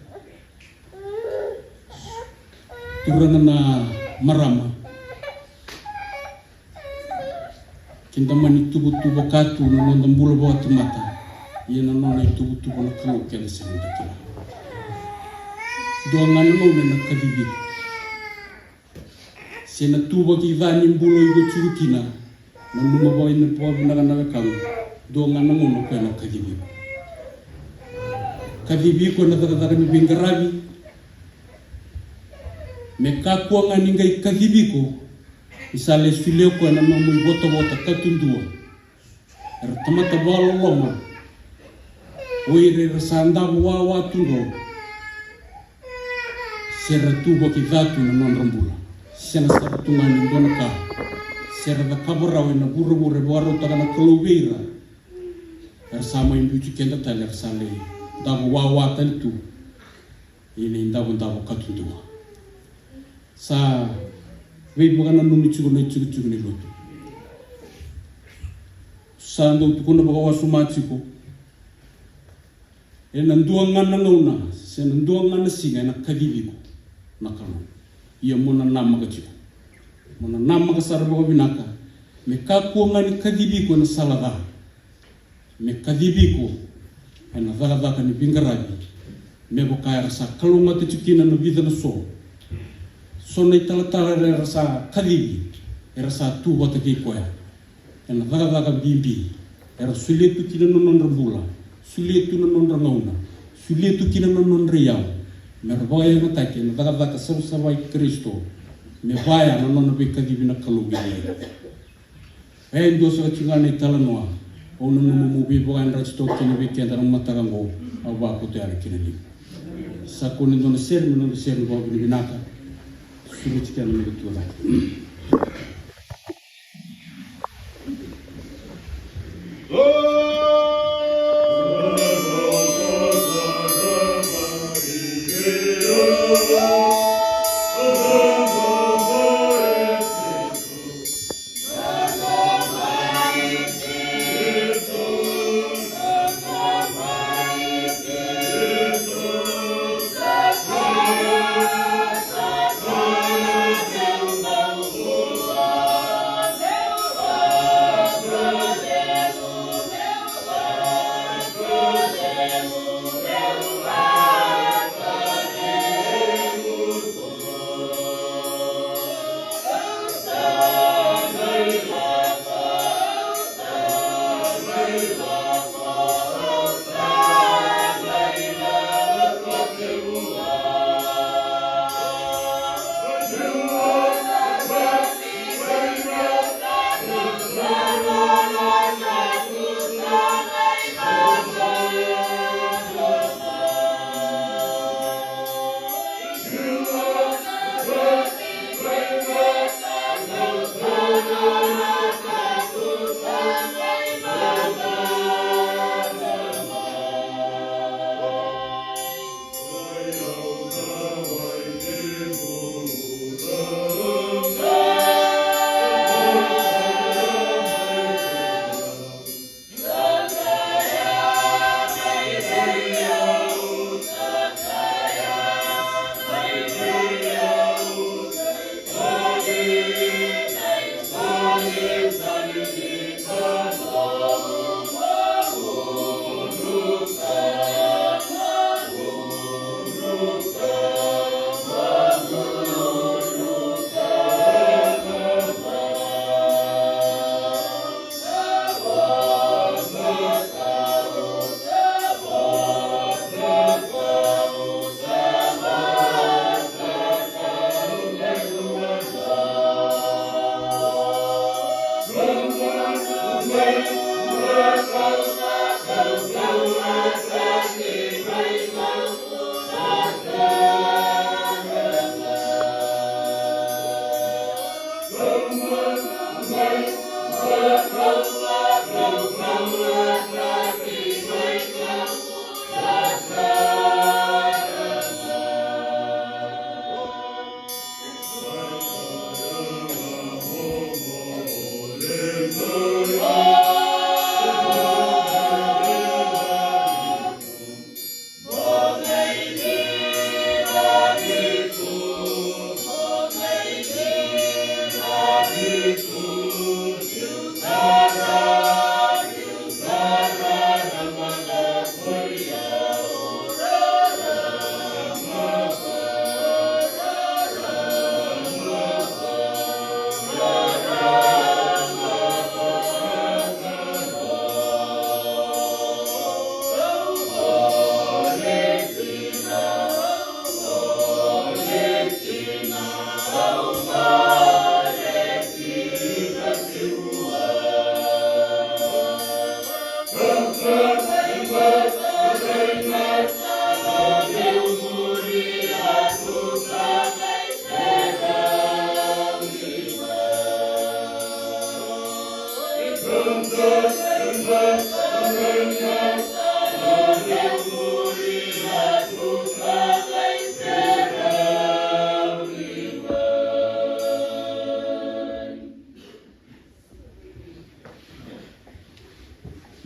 Turaga na marama, keda mani tuvatuva ka tu na noda bula vakatamata, ia na nona ituvatuva na Kalou keda sega ni kila. Dua ga na gauna ena kacivi iko. Se na tuvaki ca ni bula o iko tiko kina, nanuma vakavinaka na wekaqu, dua ga na gauna o koya na kacivi iko. Kacivi iko ena cakacaka ni veiqaravi. Me kakua ga ni qai kacivi iko ni sa lai solia o koya na nomu ivotavota katudua. Era tamata vakaloloma o ira era sa davo wawa tu qo, se ra tuvaki ca tu na nodra bula, sega sara tu ga ni dua na ka, se ra cakava rawa ena vuravura e vakarautaka na Kalou vei ira. Era sa mai biuti keda tale, era sa lai davo wawa tale tu ena idavodavo katudua. Sa veivakananumi tiko na itikotiko ni lotu. Sa dau tukuna vakawasoma tiko, ena dua ga na gauna se na dua ga na siga ena kacivi iko na Kalou. Ia mo na namaka tiko, mo na namaka sara vakavinaka. Me kakua ga ni kacivi iko ena sala ca. Me kacivi iko ena cakacaka ni veiqaravi, me vaka era sa kalougata tiko kina na vica na so. So na italatala era sa kacivi, era sa tu vata kei koya ena cakacaka bibi. Era solia tu kina na nodra bula, solia tu na nodra gauna, solia tu kina na nodra iyau, me ra vakayagataki ena cakacaka savasava i Karisito, me vaya na nona veikacivi na Kalou vei ira. E dua saka tiko ga na italanoa au nanuma meu veivakayadrati toka kina vei keda na mataka oqo, au vakauta yani kina liu. Sa kua ni dua na sere me noda sere ni vakavinavinaka. Sureti keda me da tu cake.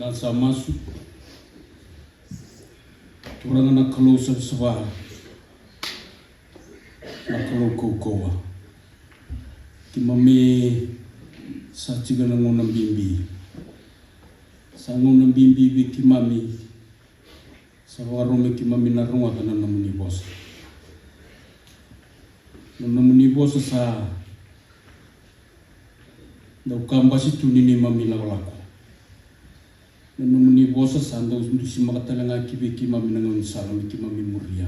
Na sa masu. Turaga na Kalou savasava, na Kalou kaukauwa. Keimami sa tiko na gauna bibi. Sa gauna bibi vei keimami. Sa vakarau me keimami na rogoca na nomuni vosa. Na nomuni vosa sa dau kabasi tu ni neimami lakolako. Na nomuni vosa sa dau dusimaka tale ga ki vei keimami na gaunisala me keimami muria,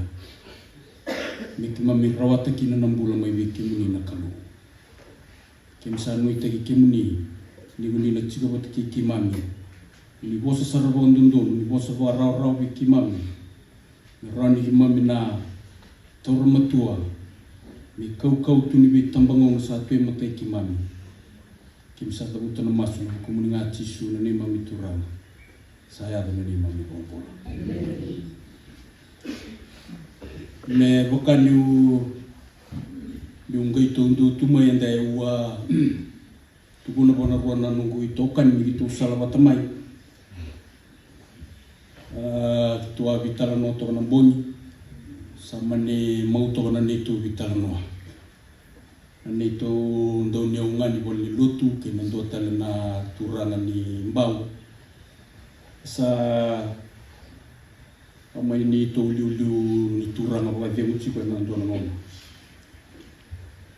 me keimami rawata kina na bula mai vei kemuni na Kalou. Keimami sa nuitaki kemuni ni ko ni na tiko vata kei keimami. Ni vosa sara vakadodonu, ni vosa vakarawarawa vei keimami. Me rawa ni keimami na taura matua, me kaukauwa tu ni veitabagauna sa tu e matai keimami. Keimami sa cavuta na masu ena vukumuni ga Jisu na neimami Turaga. Sa yaco na neimami iVakabula. Me vaka niu, niu qai taudu tu mai eda e ua. Tukuna vua na rua na noqu itokani ni keitou sala vata mai. A, keitou a veitalanoa toka na bogi. Sa mani mau toka na neitou veitalanoa. Na neitou dauniyaugani valenilotu kei na dua tale na turaga ni Bau. Sa A mai neitou iliuliu ni turaga vakacegu tiko ena dua na gauna.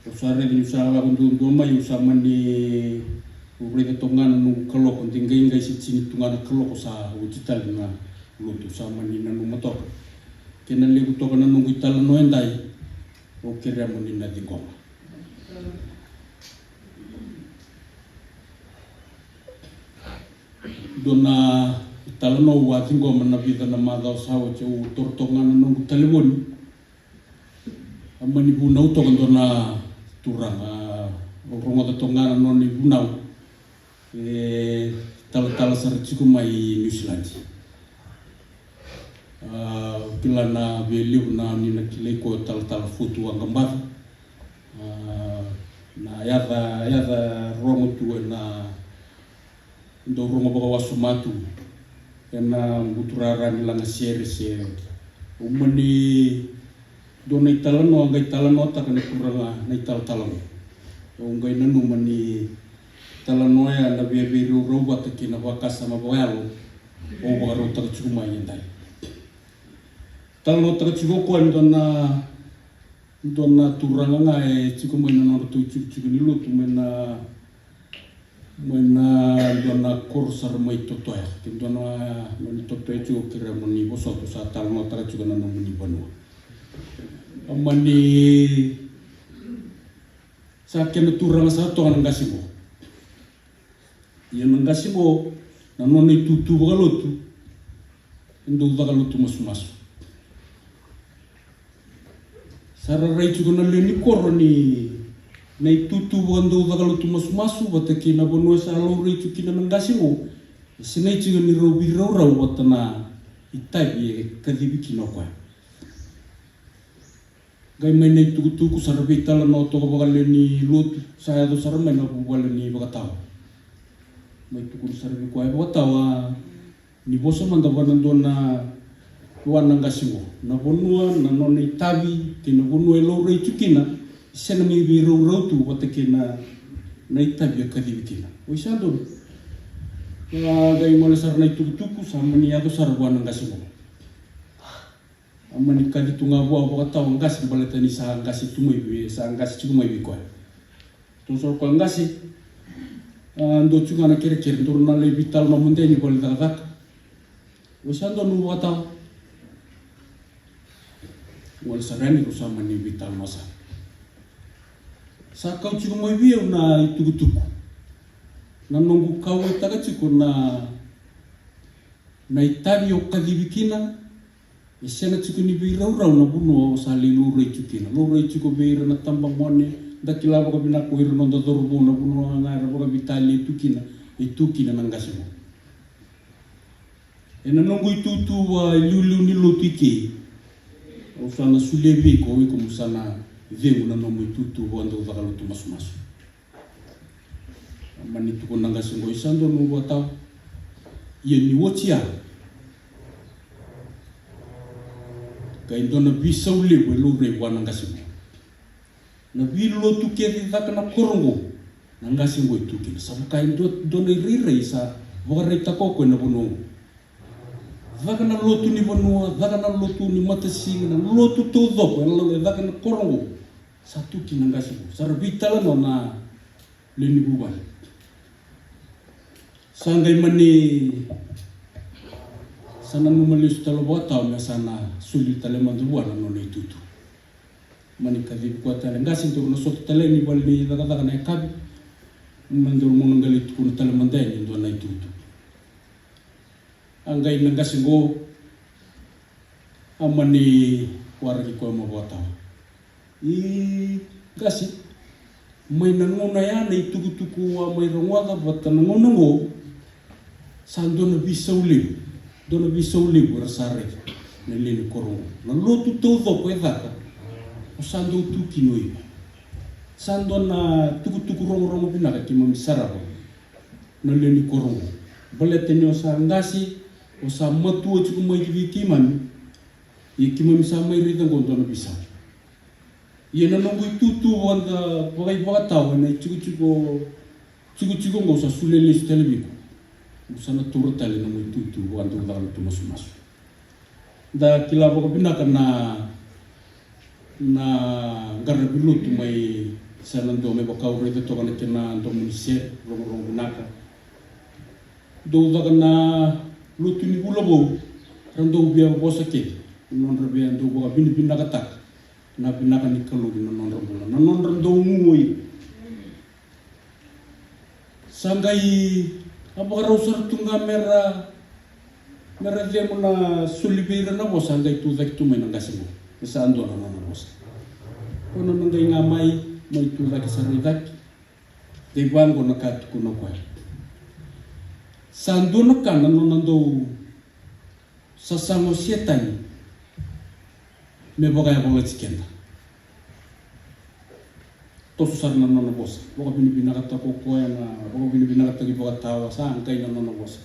Au sa raica niu sa lako duadua mai, au sa mani, au raica toka ga na noqu kaloko, de qaiqai se tini tu ga na kaloko sa oti tale na lotu, au sa mani nanuma toka. Kena levu toka na noqu italanoa edai, au kerea mo ni na ciqoma. Dua na italanoa au a ciqoma na vica na macawa sa oti, au toro toka ga na noqu talevoni. A mani vunau toka dua na turaga, au rogoca toka ga na nona ivunau. E talatala sara tiko mai Niusiladi. A, au kila na vei levu na ni na kilai koya, talatala Fotu Waqabaca. A, na yaca, yaca rogo tu ena dau rogo vakawasoma tu ena buturara ni lagasere se. Au mani dua na italanoa, qai talanoataka na turaga na italatala oqo. Au qai nanuma ni talanoa ya na via veiraurau vata kei na vakasama vakayalo au vakarautaka tiko mai edai. Talanoataka tiko o koya e dua na, dua na turaga ga e tiko mai na nodratou tikotiko ni lotu mai na, mai na dua na koro sara mai Totoya. Ke dua na, na Totoya tiko, kerea mo ni vosota, au sa talanoataka tiko na nomuni vanua. A mani sa kena turaga sara toka na qase qo. Ia na qase qo, na nona itutu vakalotu, e dau caka lotu masumasu. Sa ra rai tiko na lewe ni koro ni, Na itutu vakadaucaka lotu masumasu vata kei na vanua e sa laurai tu kina na qase oqo, e sinai tiko ni rau veiraurau vata na itavi e kacivi kina o koya. Qai mai na itukutuku sa ra veitalanoa toka vakalewe ni lotu, sa yaco sara mai na vuvale ni vakatawa. Mai tukuna sara vei koya e vakatawa, ni vosa mada vua na dua na, vua na qase oqo. Na vanua, na nona itavi kei na vanua e laurai tu kina, e sega ni veiraurau tu vata kei na, na itavi e kacivi kina. Oi sa donu. A qai gole sara na itukutuku, sa mani yaco sara vua na qase oqo. A mani kaci tu ga vua vakatawa qase baleta ni sa qase tu mai vei, sa qase tiko mai vei koya. Toso o koya qase. A dua tiko ga na kerekere, dua na lai veitalanoa mada yani vale ni cakacaka. Oi sa donu vakatawa. Gole sara yani rau sa mani veitalanoa sara. Sa kau tiko mai vei au na itukutuku. Na noqu kauwaitaka tiko na, na itavi o kacivi kina. E sega tiko ni veiraurau na vanua o sa lai laurai tiko kina. Laurai tiko vei ira na tabagone, da kila vakavinaka o ira na noda cauravou na vanua ga era vakaveitalia tu kina, e tu kina na qase oqo. Ena noqu itutu vakaliuliu ni lotu i ke, au sa na solia vei iko, o iko mo sa na cegu na nomu itutu vakadaucaka lotu masumasu. A mani tukuna na qase oqo, oi sa donu vakatawa. Ia ni oti ya, qai dua na veisau levu e laurai vua na qase oqo. Na veilotu kece e caka na koro oqo, na qase oqo e tu kina. Sa vaka e dua, dua na irairai sa vakaraitaka o koya na vanua oqo. Caka na lotu ni vanua, caka na lotu ni matasiga, na lotu taucoko e caka na koro oqo. Sa tu kina na qase oqo, sa ra veitalanoa na lewe ni vuvale. Sa qai mani, sa nanuma lesu tale vakatawa me sa na soli tale mada vua na nona itutu. Mani kacivi koya tale qase, daru na sota tale ni vale ni cakacaka na yakavi. Mani daru mo na qai lai tukuna tale mada yani e dua na itutu. A qai na qase oqo, a mani waraki koya mai vakatawa. I qase, mai na gauna ya na itukutuku a mai rogoca vata na gauna oqo, sa dua na veisau levu, dua na veisau levu era sa raica na lewe ni koro oqo. Na lotu taucoko e caka, o sa dau tu kina o iko. Sa dua na tukutuku rogorogo vinaka keimami sarava na lewe ni koro oqo. Baleta ni o sa qase, o sa matua tiko mai ki vei keimami. Ia keimami sa mai raica oqo dua na veisau. Ia na noqu itutu vaka, vakaivakatawa ena itikotiko, tikotiko oqo sa solia lesu tale vei iko. Mo sa na taura tale na nomu itutu vakadaucaka lotu masumasu. Da kila vakavinaka na, na qaravi lotu mai Senadua, me vaka au raica toka na kena domo ni sere, rogorogo vinaka. Dau caka na lotu ni vula vou, ra dau via vosa kece na nodra via dau vakavinavinakataka na vinaka ni Kalou ki na nodra bula, na nodra dau gu o ira. Sa qai a vakarau sara tu ga mera, mera cegu na soli vei ira na vosa, a qai tucake tu mai na qase oqo. E sa dua na nona vosa. Ko na qai ga mai, mai tucake sara i cake. Qai vaqo na ka tukuna o koya. Sa dua na ka na nona dau sasaga o Setani me vakayavalati keda. Toso sara na nona vosa. Vakavinavinakataka o koya, na vakavinavinakataki vakatawa, sa qai na nona vosa.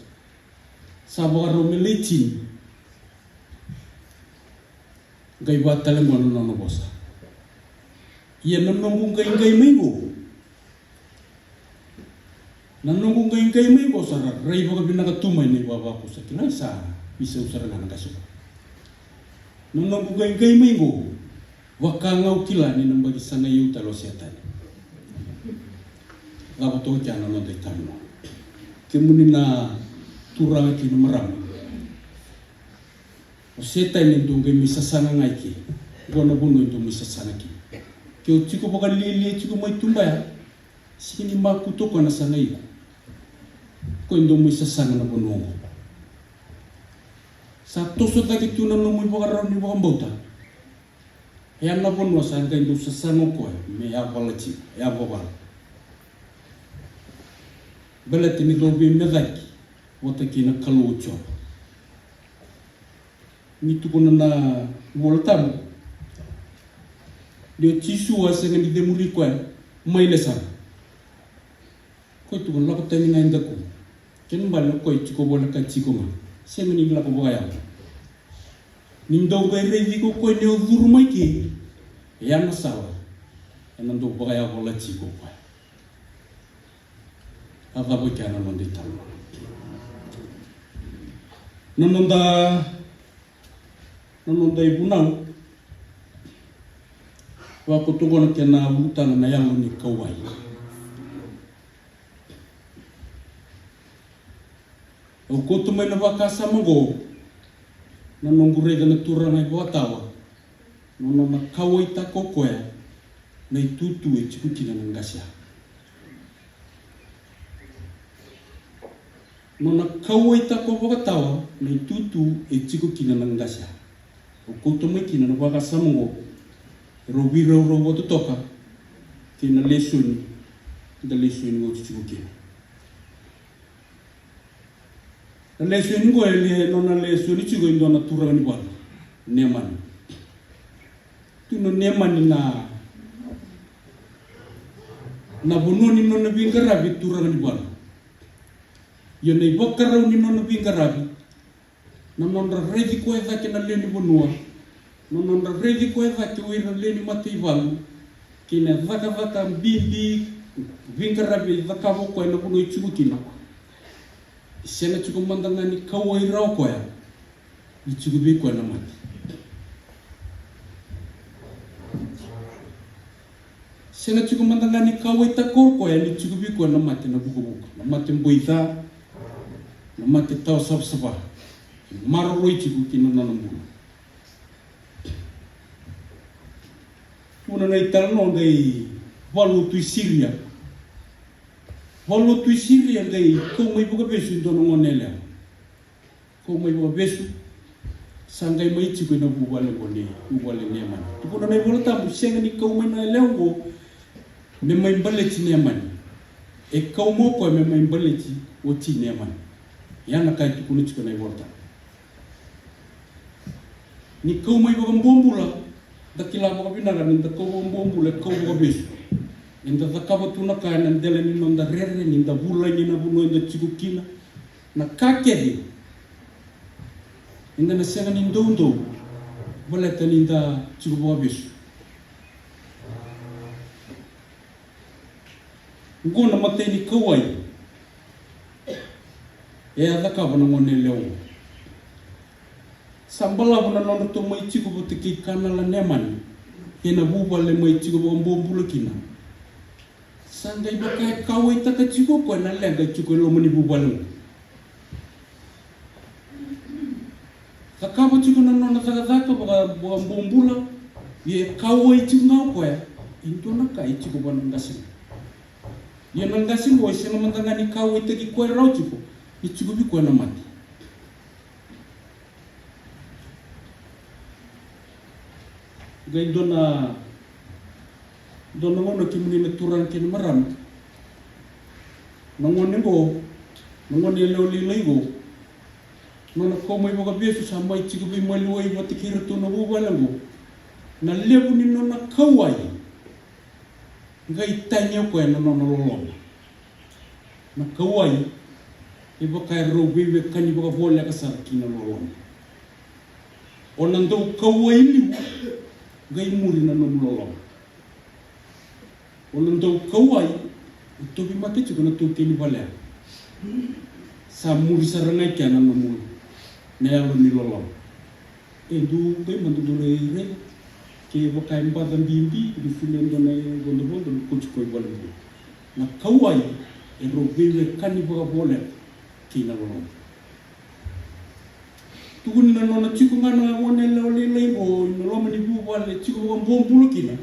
Sa vakarau me lai tini. Qai vaka tale qo na nona vosa. Ia na noqu qaiqai mai qo. Na noqu qaiqai mai qo sa ra rai vakavinaka tu mai na ivavaku, sa kila ni sa veisau sara ga na qase qo. Na noqu qaiqai mai qo, vaka ga au kila ni na baki sagai au tale o Setani. Cava toka kea na noda italanoa? Kemuni na turaga kei na marama. O Setani e dau qai mai sasaga ga i ke. Qo na vanua e dau mai sasaga kina. Ke o tiko vakalialia tiko mai tuba ya, sega ni makutu o koya na saga iko. Ko e dau mai sasaga na vanua oqo. Sa toso cake tu na nomu ivakarau ni vakabauta. E a na vanua sa qai dau sasaga o koya me yavala tiko, yavavala. Baleta ni rau veimecaki vata kei na Kalou o Jiova. Ni tukuna na iVola Tabu ni o Jisu a sega ni cemuri koya mai Lasara. Koya tukuna lako tani ga e daku. Kena bale o koya e tiko voleka tiko ga. Sega ni lako vakayago. Ni dau qai raici iko koya ni o curu mai ke, e a na sala. E na dau vakayavala tiko o koya. A cava kea na noda italanoa? Na noda, na noda ivunau. Vakotogona kena ulutaga na yalo ni kauwai. Au kauta mai na vakasama oqo, na noqu raica na turaga ivakatawa, na nona kauwaitaka o koya na itutu e tiko kina na qase. Nona kauwaitaka vakatawa na itutu e tiko kina na qase. Au kauta mai kina na vakasama oqo, e rau veiraurau vakatotoka kei na lesoni, da lesoni oti tiko kina. Na lesoni oqo e le, nona lesoni tiko e dua na turaga ni valu, Neamani. Tu na Neamani na, na vanua ni nona veiqaravi turaga ni valu. Ia na ivakarau ni nona veiqaravi, na nodra raici koya cake na lewe ni vanua, na nodra raici koya cake o ira na lewe ni mataivalu, kei na cakacaka bibi, veiqaravi e cakava o koya na vanua e tiko kina. Sega tiko mada ga ni kauwai rawa o koya ni tiko vei koya na mate. Sega tiko mada ga ni kauwaitaka o koya ni tiko vei koya na mate na vukavuka, na mate boica, na mate tawa savasava. Maroroi tiko ki na nona bula. Tukuna na italanoa qai valu o tui Siria. Valu o tui Siria qai kau mai vakavesu e dua na gone yalewa. Kau mai vakavesu, sa qai mai tiko ena vuvale oqo ni, vuvale Neamani. Tukuna na iVola Tabu, sega ni kau mai na yalewa oqo me mai baleti Neamani. E kau mai o koya me mai baleti oti Neamani. Ia na ka e tukuna tiko na iVola Tabu. Ni kau mai vakabobula, da kila vakavinaka ni da kau vakabobula, e kau vakavesu. Eda cakava tu na ka ena dela ni noda rere, ni da vulagi ena vanua eda tiko kina. Na ka kece eda na sega ni doudou baleta ni da tiko vakavesu. Oqo na imatai ni kauwai e a cakava na gone yalewa oqo. Sa balavu na nodratou mai tiko vata kei Kanala Neamani ena vuvale mai tiko vakabobula kina. Sa qai vaka e kauwaitaka tiko o koya na leqa e tiko e loma ni vuvale oqo. Cakava tiko na nona cakacaka vaka, vakabobula, ia e kauwai tiko ga o koya e dua na ka e tiko vua na qase. Ia na qase oqo e sega mada ga ni kauwaitaki koya rawa tiko ni tiko vei koya na mate. Qai dua na, dua na gauna kemuni na turaga kei na marama. Na gone oqo, na gone yalewa lailai oqo. Nona kau mai vakavesu sa mai tiko veimaliwai vata kei iratou na vuvale oqo. Na levu ni nona kauwai. Qai tagi o koya na nona loloma. Na kauwai, e vaka e rau veiwekani vakavoleka sara ki na loloma. O na dau kauwai liu, qai muri na nomu loloma. O na dau kauwai, o tauvimate tiko na taukei ni valea. Sa muri sara ga i kea na nomu, na yalo ni loloma. E dua qai mada dou lai raica. Kevaka e baca bibi, dou solia e dua na vodovodo, dou kauti koya i valenilotu. Na kauwai e rau veiwekani vakavoleka kei na loloma. Tukuni na nona tiko ga na gone yalewa lailai oqo ena loma ni vuvale tiko vakabobula kina.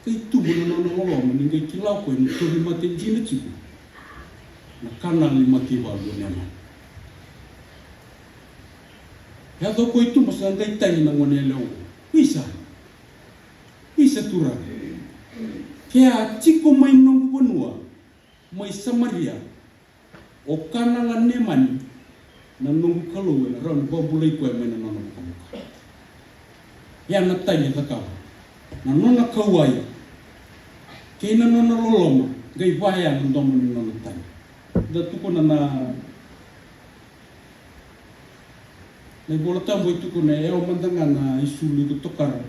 Qai tubu na nona loloma ni qai kila o koya ni tauvimate dina tiko na Kanala ni mataivalu o Neamani. Yaco o koya i tuba sa qai tagi na gone yalewa oqo. Kuisa, kuisa Turaga, ke a tiko mai noqu vanua mai Samaria o Kanala Nemani, na noqu Kalou ena rawa ni vakabulai koya mai na nona vukavuka. Ia na tagi e cakava na nona kauwai kei na nona loloma, qai vaya na domo ni nona tagi. Da tukuna na Na iVola Tabu e tukuna e yawa mada ga na isulu iko tokara,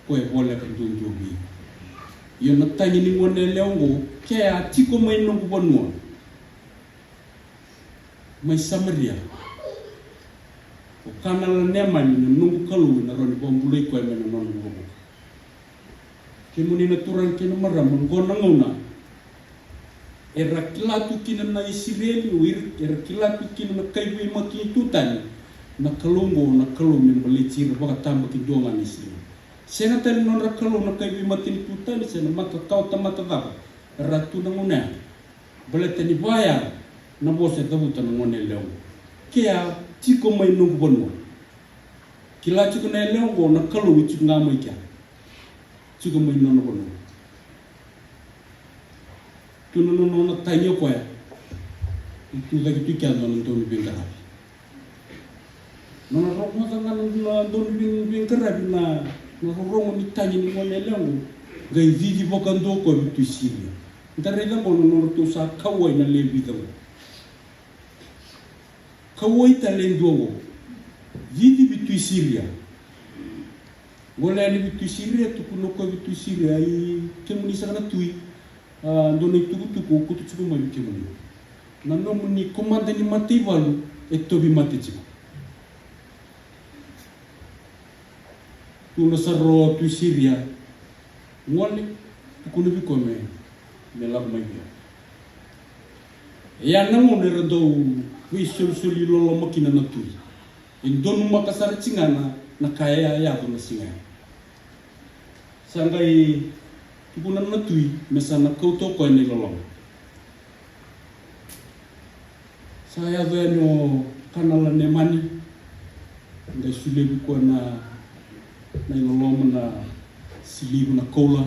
ko e voleka duadua vei iko. Ia na tagi ni gone yalewa oqo, ke a tiko mai noqu vanua mai Samaria o Kanala Nemani, na noqu Kalou ena rawa ni vakabulai koya mai na nona vukavuka. Kemuni na turaga kei na marama, qo na gauna era kila tu kina na Isireli, o ira era kila tu kina na kai veimatanitu tani, na Kalou qo na Kalou me baleti ira vakatabakidua ga na Isireli. Sega tale na nodra Kalou na kai veimatanitu tani se na mata tawa tamata cava era tu na gauna ya. Baleta ni vaya na vosa e cavuta na gone yalewa oqo, ke a tiko mai noqu vanua. Kila tiko na yalewa oqo na Kalou e tiko ga mai kea, tiko mai nona vanua. Tu na nona tagi o koya e tu cake tu kea na nona dau ni veiqaravi. Nona rogoca ga na dau ni veiqaravi na, na rorogo ni tagi ni gone yalewa oqo, qai cici vakadua o koya vei tui Siria. Da raica oqo na nodratou sa kauwai na lewe vica oqo. Kauwai tale e dua oqo, cici vei tui Siria. Gole yani vei tui Siria, tukuna o koya vei tui Siria, i kemuni saka na tui, a, dua na itukutuku au kauta tiko mai vei kemuni. Na nomuni komada ni mataivalu e tauvimate tiko. Tukuna sara o tui Siria, gole, tukuna vei koya me, me lako mai vei au. Ia na gauna era dau veisolisoli loloma kina na tui, e donumaka sara tiko ga na, na ka e a yaco na siga ya. Sa qai tukuna na tui me sa na kauta o koya na iloloma. Sa yaco yani o Kanala Nemani, qai solia vei koya na, na iloloma, na siliva, na koula.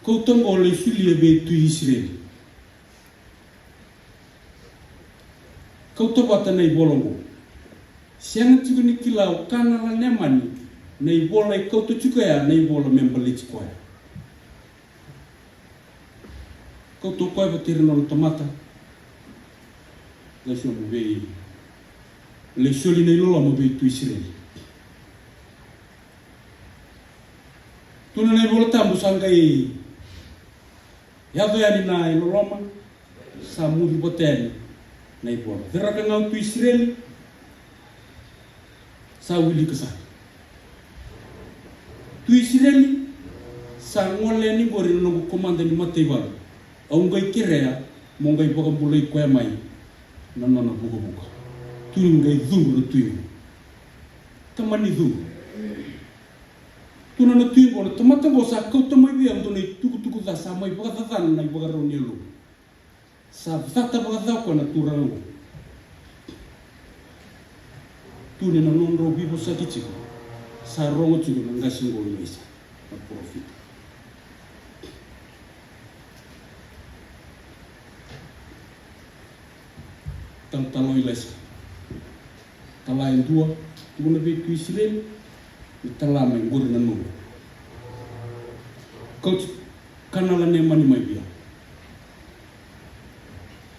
Kauta oqo lai solia vei tui Isireli. Kauta vata na ivola oqo. Sega tiko ni kila o Kanala Nemani na ivola e kauta tiko ya, na ivola me baleti koya. Kauta o koya vata ira na nona tamata. Lai sobu vei, lai soli na iloloma vei tui Isireli. Tukuna na iVola Tabu sa qai yaco yani na iloloma, sa mucu vata yani na ivola. Ceraka ga o tui Isireli, sa wilika sara. Tui Isireli, sa gole yani qori na noqu komada ni mataivalu. Au qai kerea mo qai vakabulai koya mai na nona vukavuka. Tui qai cudru na tui qo. Tamani cudru. Tukuna na tui qo, na tamata qo sa kauta mai vei au dua na itukutuku ca, sa mai vakacacana na ivakarau ni yaloqu. Sa cata vakaca o koya na turaga qo. Tukuni na nodrau veivosaki tiko, sa rogo tiko na qase qo o Ilaisa na parofita. Talatala o Ilaisa. Tala e dua, tukuna vei tui Isireli, me tala mai qori na noqu. Kauti Kanala Nemani mai vei au.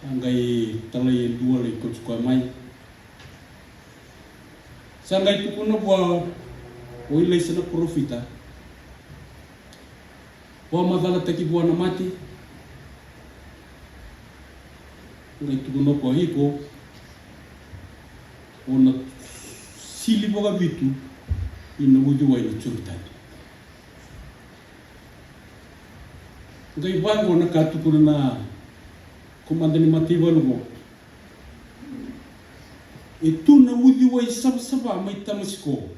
A qai talai e dua lai kauti koya mai. Sa qai tukuna vua o Ilaisa na parofita, vakamacalataki vua na mate. Qai tukuna o koya, iko o na sili vakavitu ina uciwai na Joritani. Qai vaqo na ka tukuna na komada ni mataivalu qo. E tu na uciwai savasava mai Tamasiko,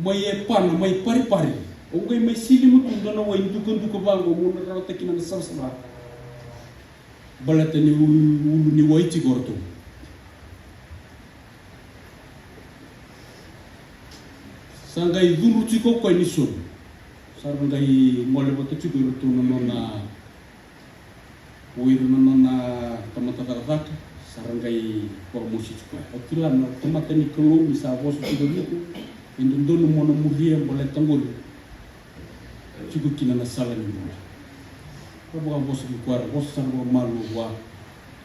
mai Epana, mai Paripari. O qai mai sili mutu dua na wai dukaduka vaqo mo na rawata kina na savasava. Baleta ni ulu, ulu ni wai tiko o ratou. Sa qai cudru tiko o koya ni sobu. Sa ra qai gole vata tiko iratou na nona, o ira na nona tamata cakacaka. Sa ra qai vakamosi tiko. O kila na tamata ni Kalou ni sa vosa tiko vei iko, e dodonu mo na muria baleta qori tiko kina na sala ni bula. Ra vakavosa vei koya, ra vosa sara vakamalua vua.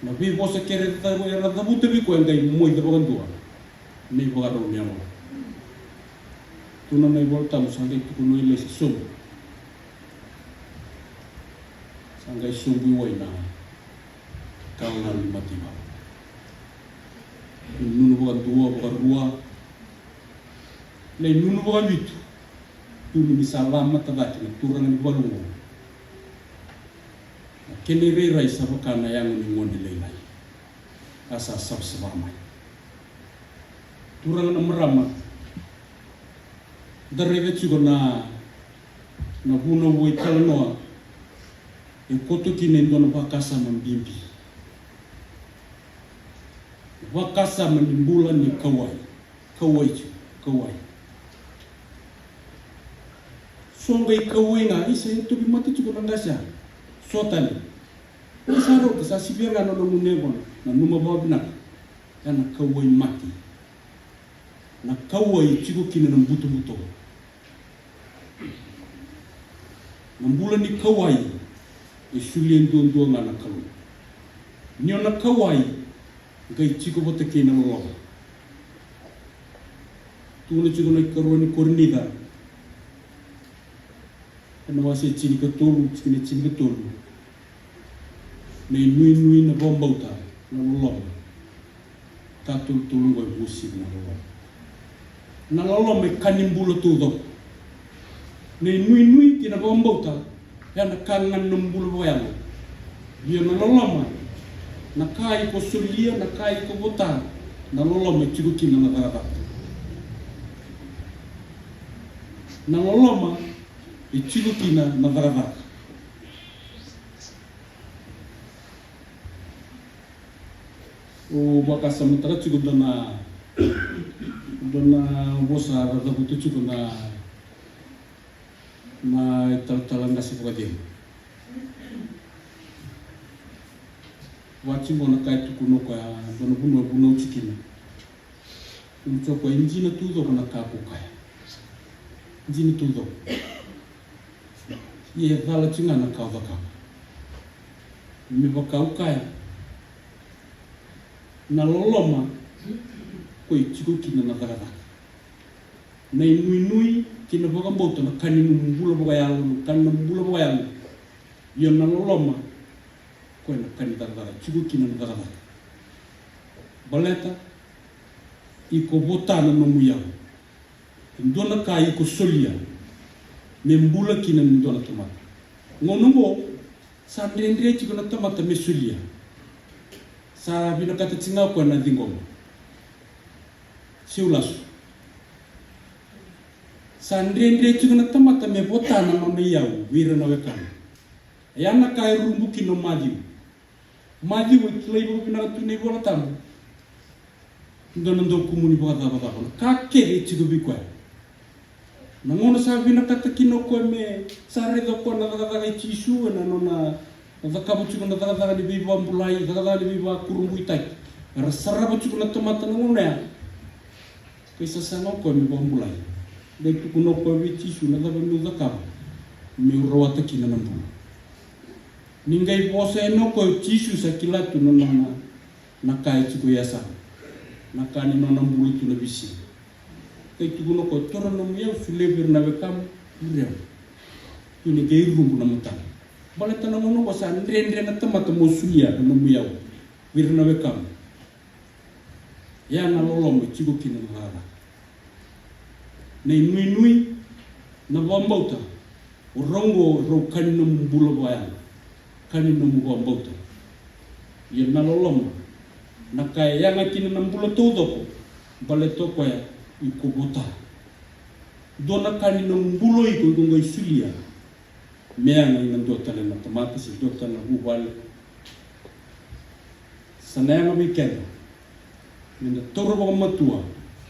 Na veivosa kece era cavuta vei koya e qai moica vakadua na ivakarau ni yalo. Tukuna na iVolatabu sa qai tukuna o Ilaisa, sobu. Sa qai sobu i wai na kalagalu ni mataivalu. Nunu vakadua, vakarua. Na inunu vakavitu, tukuni sa la mata cake na turaga ni valu oqo. Na kena irairai sa vaka na yago ni gone lailai ka sa savasava mai. Turaga na marama, da raica tiko na, na vunau vou i talanoa e koto kina e dua na vakasama bibi. Vakasama ni bula ni kauwai. Kauwai tiko, kauwai. So qai kauwai ga, isa, e tovi mata tiko na qase ya. So tale. Oi, sa rauta, sa sivia ga na nona gunu yaqona. Nanuma vakavinaka. Ya na kauwai mate. Na kauwai tiko kina na butobuto. Na bula ni kauwai e solia duadua ga na Kalou. Ni o na kauwai, qai tiko vata kei na loloma. Tukuna tiko na ikarua ni Korinica, ena wase tinikatolu, tikina tinikatolu. Na inuinui, na vakabauta, na loloma. Ka tolutolu oqo e uasivi na loloma. Na loloma e ka ni bula taucoko. Na inuinui kei na vakabauta, ya na ka ga ni nomu bula vakayalo. Ia na loloma, na ka iko solia, na ka iko vota, na loloma e tiko kina na cakacaka. Na loloma e tiko kina na cakacaka. O vakasamataka tiko dua na, dua na vosa ra cavuta tiko na, na italatala qase vakacegu. Vaka tiko na ka e tukuna o koya, dua na vanua e vunau tiko kina. Tukuna tiko o koya, e dina taucoko na ka ko kaya. Dina taucoko. Ia e cala tiko ga na ka o cakava. Me vaka au kaya, na loloma, ko e tiko kina na cakacaka. Na inuinui kei na vakabauta na ka ni nomu bula vakayalo, na ka ni nomu bula vakayalo. Ia na loloma, ko e na ka ni cakacaka, tiko kina na cakacaka. Baleta iko vota na nomu iyau. E dua na ka iko solia me bula kina ni dua na tamata. Gauna oqo sa dredre tiko na tamata me solia. Sa vinakata tiko ga o koya na ciqoma. Seu lasu. Sa dredre tiko na tamata me vota na nona iyau vei ira na wekana. E ya na ka e rubu kina o Maciu. Maciu e kilai vakavinaka tu na iVola Tabu. Dua na daukumuni vakacavacava, na ka kece e tiko vei koya. Na gauna sa vinakata kina o koya me sa raica o koya na cakacaka i Jisu ena nona cakava tiko na cakacaka ni veivakabulai, cakacaka ni veivakurabuitaki. Era sarava tiko na tamata na gauna ya. Qai sasaga o koya me vakabulai. Qai tukuna o koya vei Jisu, na cava meu cakava meu rawata kina na bula? Ni qai vosa yani o koya, o Jisu sa kila tu na nona, na ka e tiko e yasana, na ka ni nona bula tu na veisiga. Qai tukuna o koya, taura na nomu iyau, solia vei ira na wekamu, muria au. Tukuni qai rubu na matana. Baleta na gauna oqo sa dredre na tamata mo solia na nomu iyau vei ira na wekamu. Ya na loloma e tiko kina na cakacaka. Na inuinui, na vakabauta, o rau oqo rau ka ni nomu bula vakayalo, ka ni nomu vakabauta. Ia na loloma, na ka e yaga kina na bula taucoko, baleta o koya iko vota. Dua na ka ni nomu bula o iko, iko qai solia me yaga ina dua tale na tamata se dua tale na vuvale. Sa na yaga vei keda me da taura vakamatua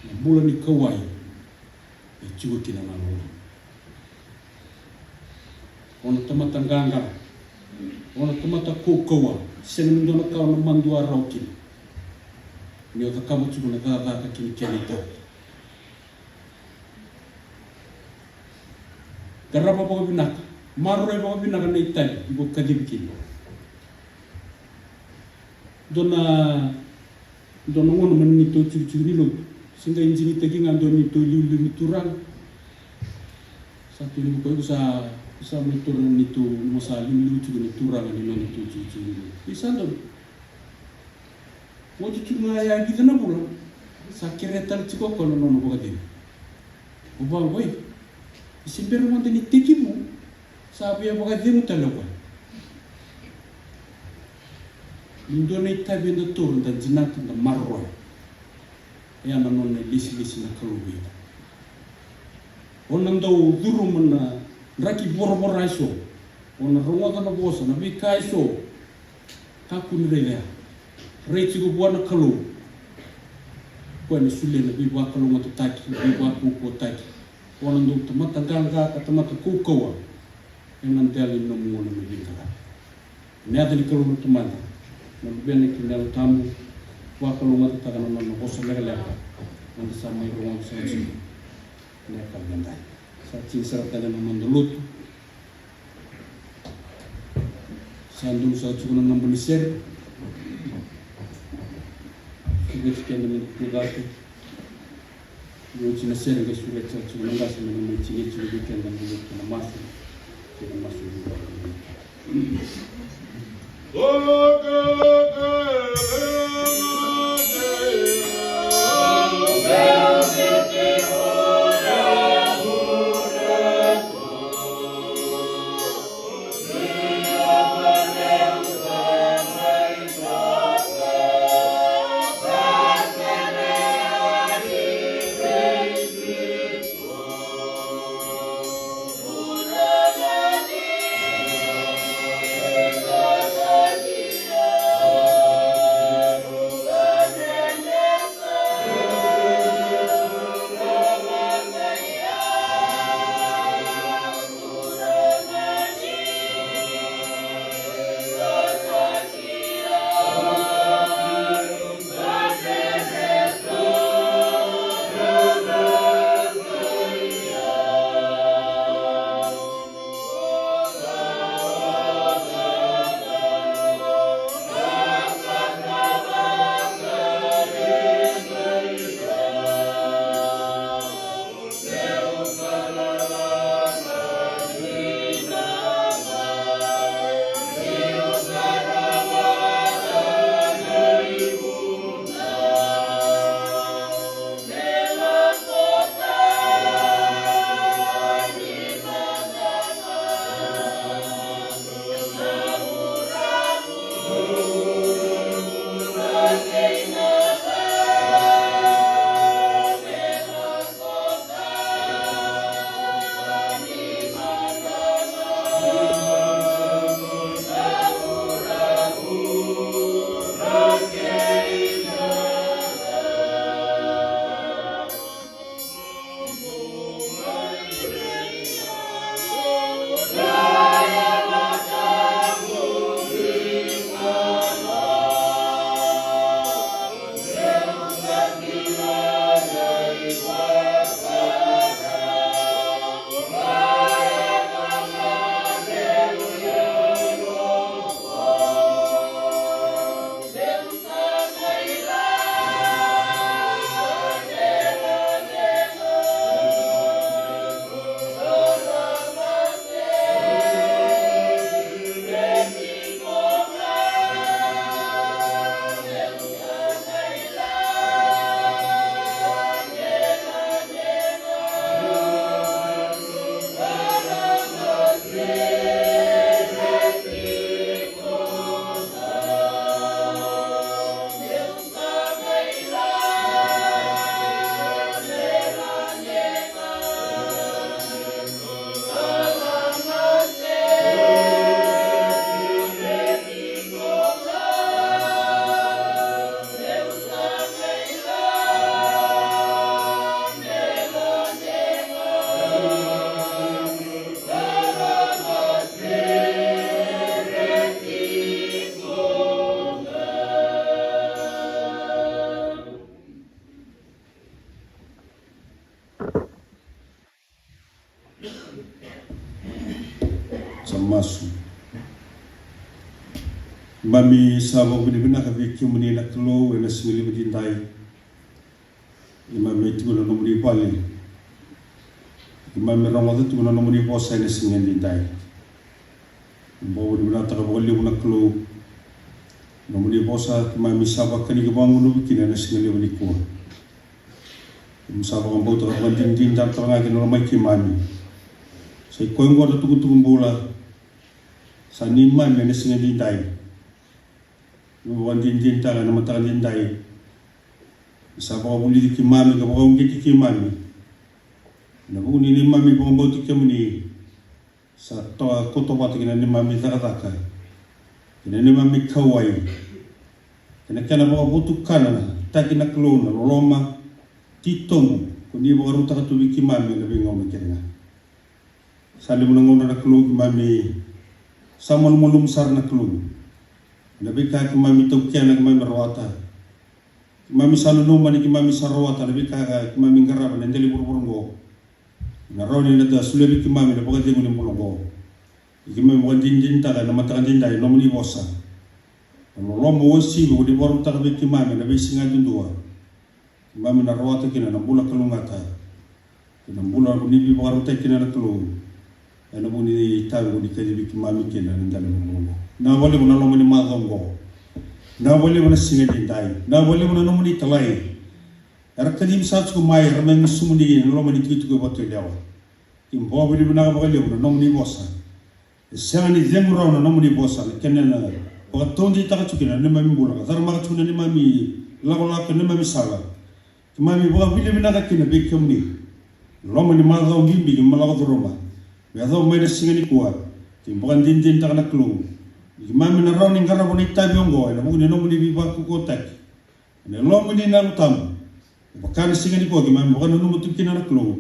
na bula ni kauwai. E tiko kina na loloma. O na tamata qaqa, o na tamata kaukauwa, sega ni dua na ka o na madua rawa kina. Ni o cakava tiko na cakacaka kina kena itavi. Qarava vakavinaka, maroroi vakavinaka na itavi iko kacivi kina. Dua na, dua na gauna mai na neitou tikotiko ni lotu, se qai digitaki ga dua na neitou iliuliu ni turaga. Sa tukuni o koya, iko sa, iko sa mai taura na neitou, mo sa liuliu tiko ni turaga ni neitou tikotiko ni lotu. Ia sa donu. Oti tu ga e vica na vula, sa kerea tale tiko o koya na nona vakacegu. O vaqo, e se bera mada ni tekivu, sa via vakacegu tale o koya. Ni dua na itavi eda taura, da dinata, da maroroya. E a na nona ilesilesi na Kalou vei ita. O na dau curuma na draki voravora eso. O na rogoca na vosa, na veika eso. Kakua ni raica ya. Rai tiko vua na Kalou. Koya na solia na veivakalougatataki, na veivakaukauwataki. O na dau tamata qaqa ka tamata kaukauwa. Ena dela ni nomu gauna ni veiqaravi. Ena yaca ni Kalou na Tamada, na Luvena kei na Yalo Tabu, vakalougatataka na nona vosa lekaleka. Meda sa mai rogoca sara tiko ena yakavi edaidai. Sa tini sara tale na noda lotu. Sa donu sara tiko na noda ni sere. Sureti keda meda tu cake. Oti na sere qai sureti sara tiko na qase me na mai tini tiko vei keda na lotu, na masu. Kei na masu. Keimami sa vakavinavinaka vei kemuni na Kalou ena siga levu edaidai. Keimami tiko ena nomuni vale. Keimami rogoca tiko na nomuni vosa ena siga edaidai. Keimami vakavinavinakataka vakalevu na Kalou. Nomuni vosa keimami sa vakanikava gunuvi kina ena siga levu nikua. Keimami sa vakabauta ka vakadinadinataka tale ga kina lomai keimami. Sa i koya oqo na tukutuku bula sa neimami ena siga edaidai. Keimami vakadinadinataka ena mataka edaidai. Sa vakavulici keimami ka vakauqeti keimami. Ena vuku ni neimami vakabauti kemuni. Sa toka koto vata kina neimami cakacaka, kina neimami kauwai, kina kena vakavotukanataki na Kalou na loloma titobu ko ni vakarautaka tu vei keimami ena veigauna kece ga. Sa levu na gauna na Kalou keimami sa malumalumu sara na Kalou ena veika keimami taukena, keimami rawata. Keimami sa nanuma ni keimami sa rawata na veika keimami qarava ena dela ni vuravura oqo. Na rawa ni na solia vei keimami na vakacegu ni bula oqo. Keimami vakadinadinataka ena mataka edaidai na nomuni vosa. Na loloma uasivi ko ni vakarautaka vei keimami ena veisiga yadudua. Keimami na rawata kina na bula kalougata. Kei na bula ko ni veivakarautaki kina na Kalou. Ena vuku ni itavi ko ni kacivi keimami kina ena dela ni bula oqo. Vinaka vakalevu na loma ni macawa oqo. Vinaka vakalevu na siga edaidai. Vinaka vakalevu na nomuni italai. Era kacivi sa tiko mai, era mai gusumuni ena loma ni tikotiko e Vatuyalewa. Keimami vakavinavinaka vakalevu na nomuni vosa. E sega ni cegu rawa na nomuni vosa, na kena na vakataudeitaka tiko kina na neimami bula, ka caramaka tiko na neimami lakolako, na neimami sala. Keimami vakavinavinaka kina vei kemuni. Loma ni macawa bibi keimami lako curuma me yacova mai na siga nikua. Keimami vakadinadinataka na Kalou ni keimami na rawa ni qarava na itavi oqo ena vuku ni nomuni veivakaukauwataki. Ena lomamuni na Yalo Tabu. Vaka na siga nikua keimami vakananuma tu kina na Kalou.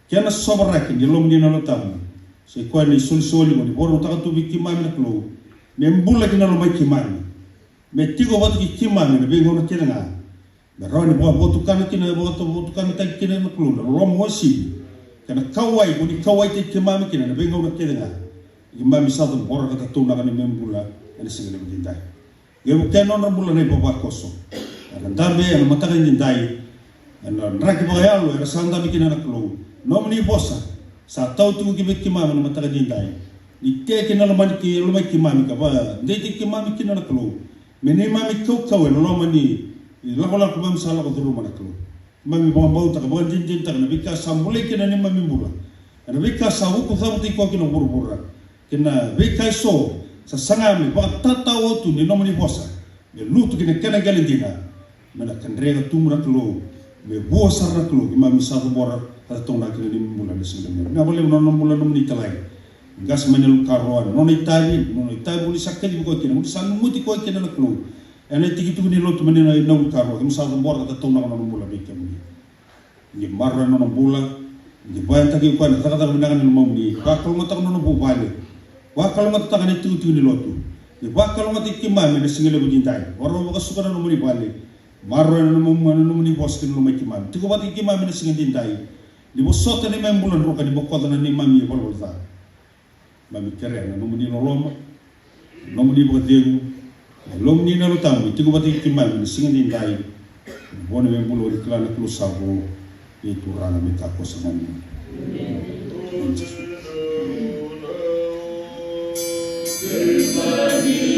Kena sovaraki ni lomamuni na Yalo Tabu. Sa i koya na isolisoli ko ni vakarautaka tu vei keimami na Kalou. Me bula kina lomai keimami. Me tiko vata kei keimami ena veigauna kece ga. Me rawa ni vakavotukana kina, vakavotukanataki kina na Kalou na loloma uasivi. Kei na kauwai ko ni kauwaitaki keimami kina ena veigauna kece ga. Keimami sa cabora ka tataunaka na neimami bula ena siga levu edaidai. Qai vukea na nodra bula na ivavakoso. Era dabe ena mataka edaidai. Ena draki vakayalo era sa dabe kina na Kalou. Nomuni vosa sa tau tiko ki vei keimami ena mataka edaidai. Ni tei kina lomani kei lomai keimami ka vakadeitaki keimami kina na Kalou. Me neimami kaukauwa ena loma ni lakolako keimami sa lako curuma na Kalou. Keimami vakabauta ka vakadinadinataka na veika sa bulai kina neimami bula. Ena veika sa vuku cavutaki koya kina vuravura. Kei na veika eso sa saga me vakatatao tu ni nomuni vosa. Me lutu ki na kena qele dina. Me na kadre ka tubu na Kalou. Me vua sara na Kalou. Keimami sa cabora ka tataunaka kina neimami bula ena siga nikua. Vinaka vakalevu na nona bula nomuni italai. Qase mai na Naulu Karoa, na nona itavi, na nona itavi ko ni sa kacivi koya kina, ko ni sa lumuti koya kina na Kalou. Ena itikotiko ni lotu mai na Naulu Karoa, keimami sa cabora ka tataunaka na nona bula vei kemuni. Ni maroroya na nona bula, ni vakayagataki koya na cakacaka vinaka ni lomamuni, vakalougatataka na nona vuvale, vakalougatataka na itikotiko ni lotu, ni vakalougatataki keimami ena siga levu edaidai, vakarau vakasuka na nomuni vale, maroroya na nomuni, na nomuni vosa kei na lomai keimami, tiko vata kei keimami ena siga edaidai, ni vosota neimami bula druka, ni bokoca na neimami ivalavala ca. Keimami kerea na nomuni loloma, na nomuni vakacegu, na lomamuni na Yalo Tabu me tiko vata kei keimami ena siga edaidai. Ena vuku ni neimami bula, o ni kila na Kalou sa vo, na Turaga me takoso mai. Emeni.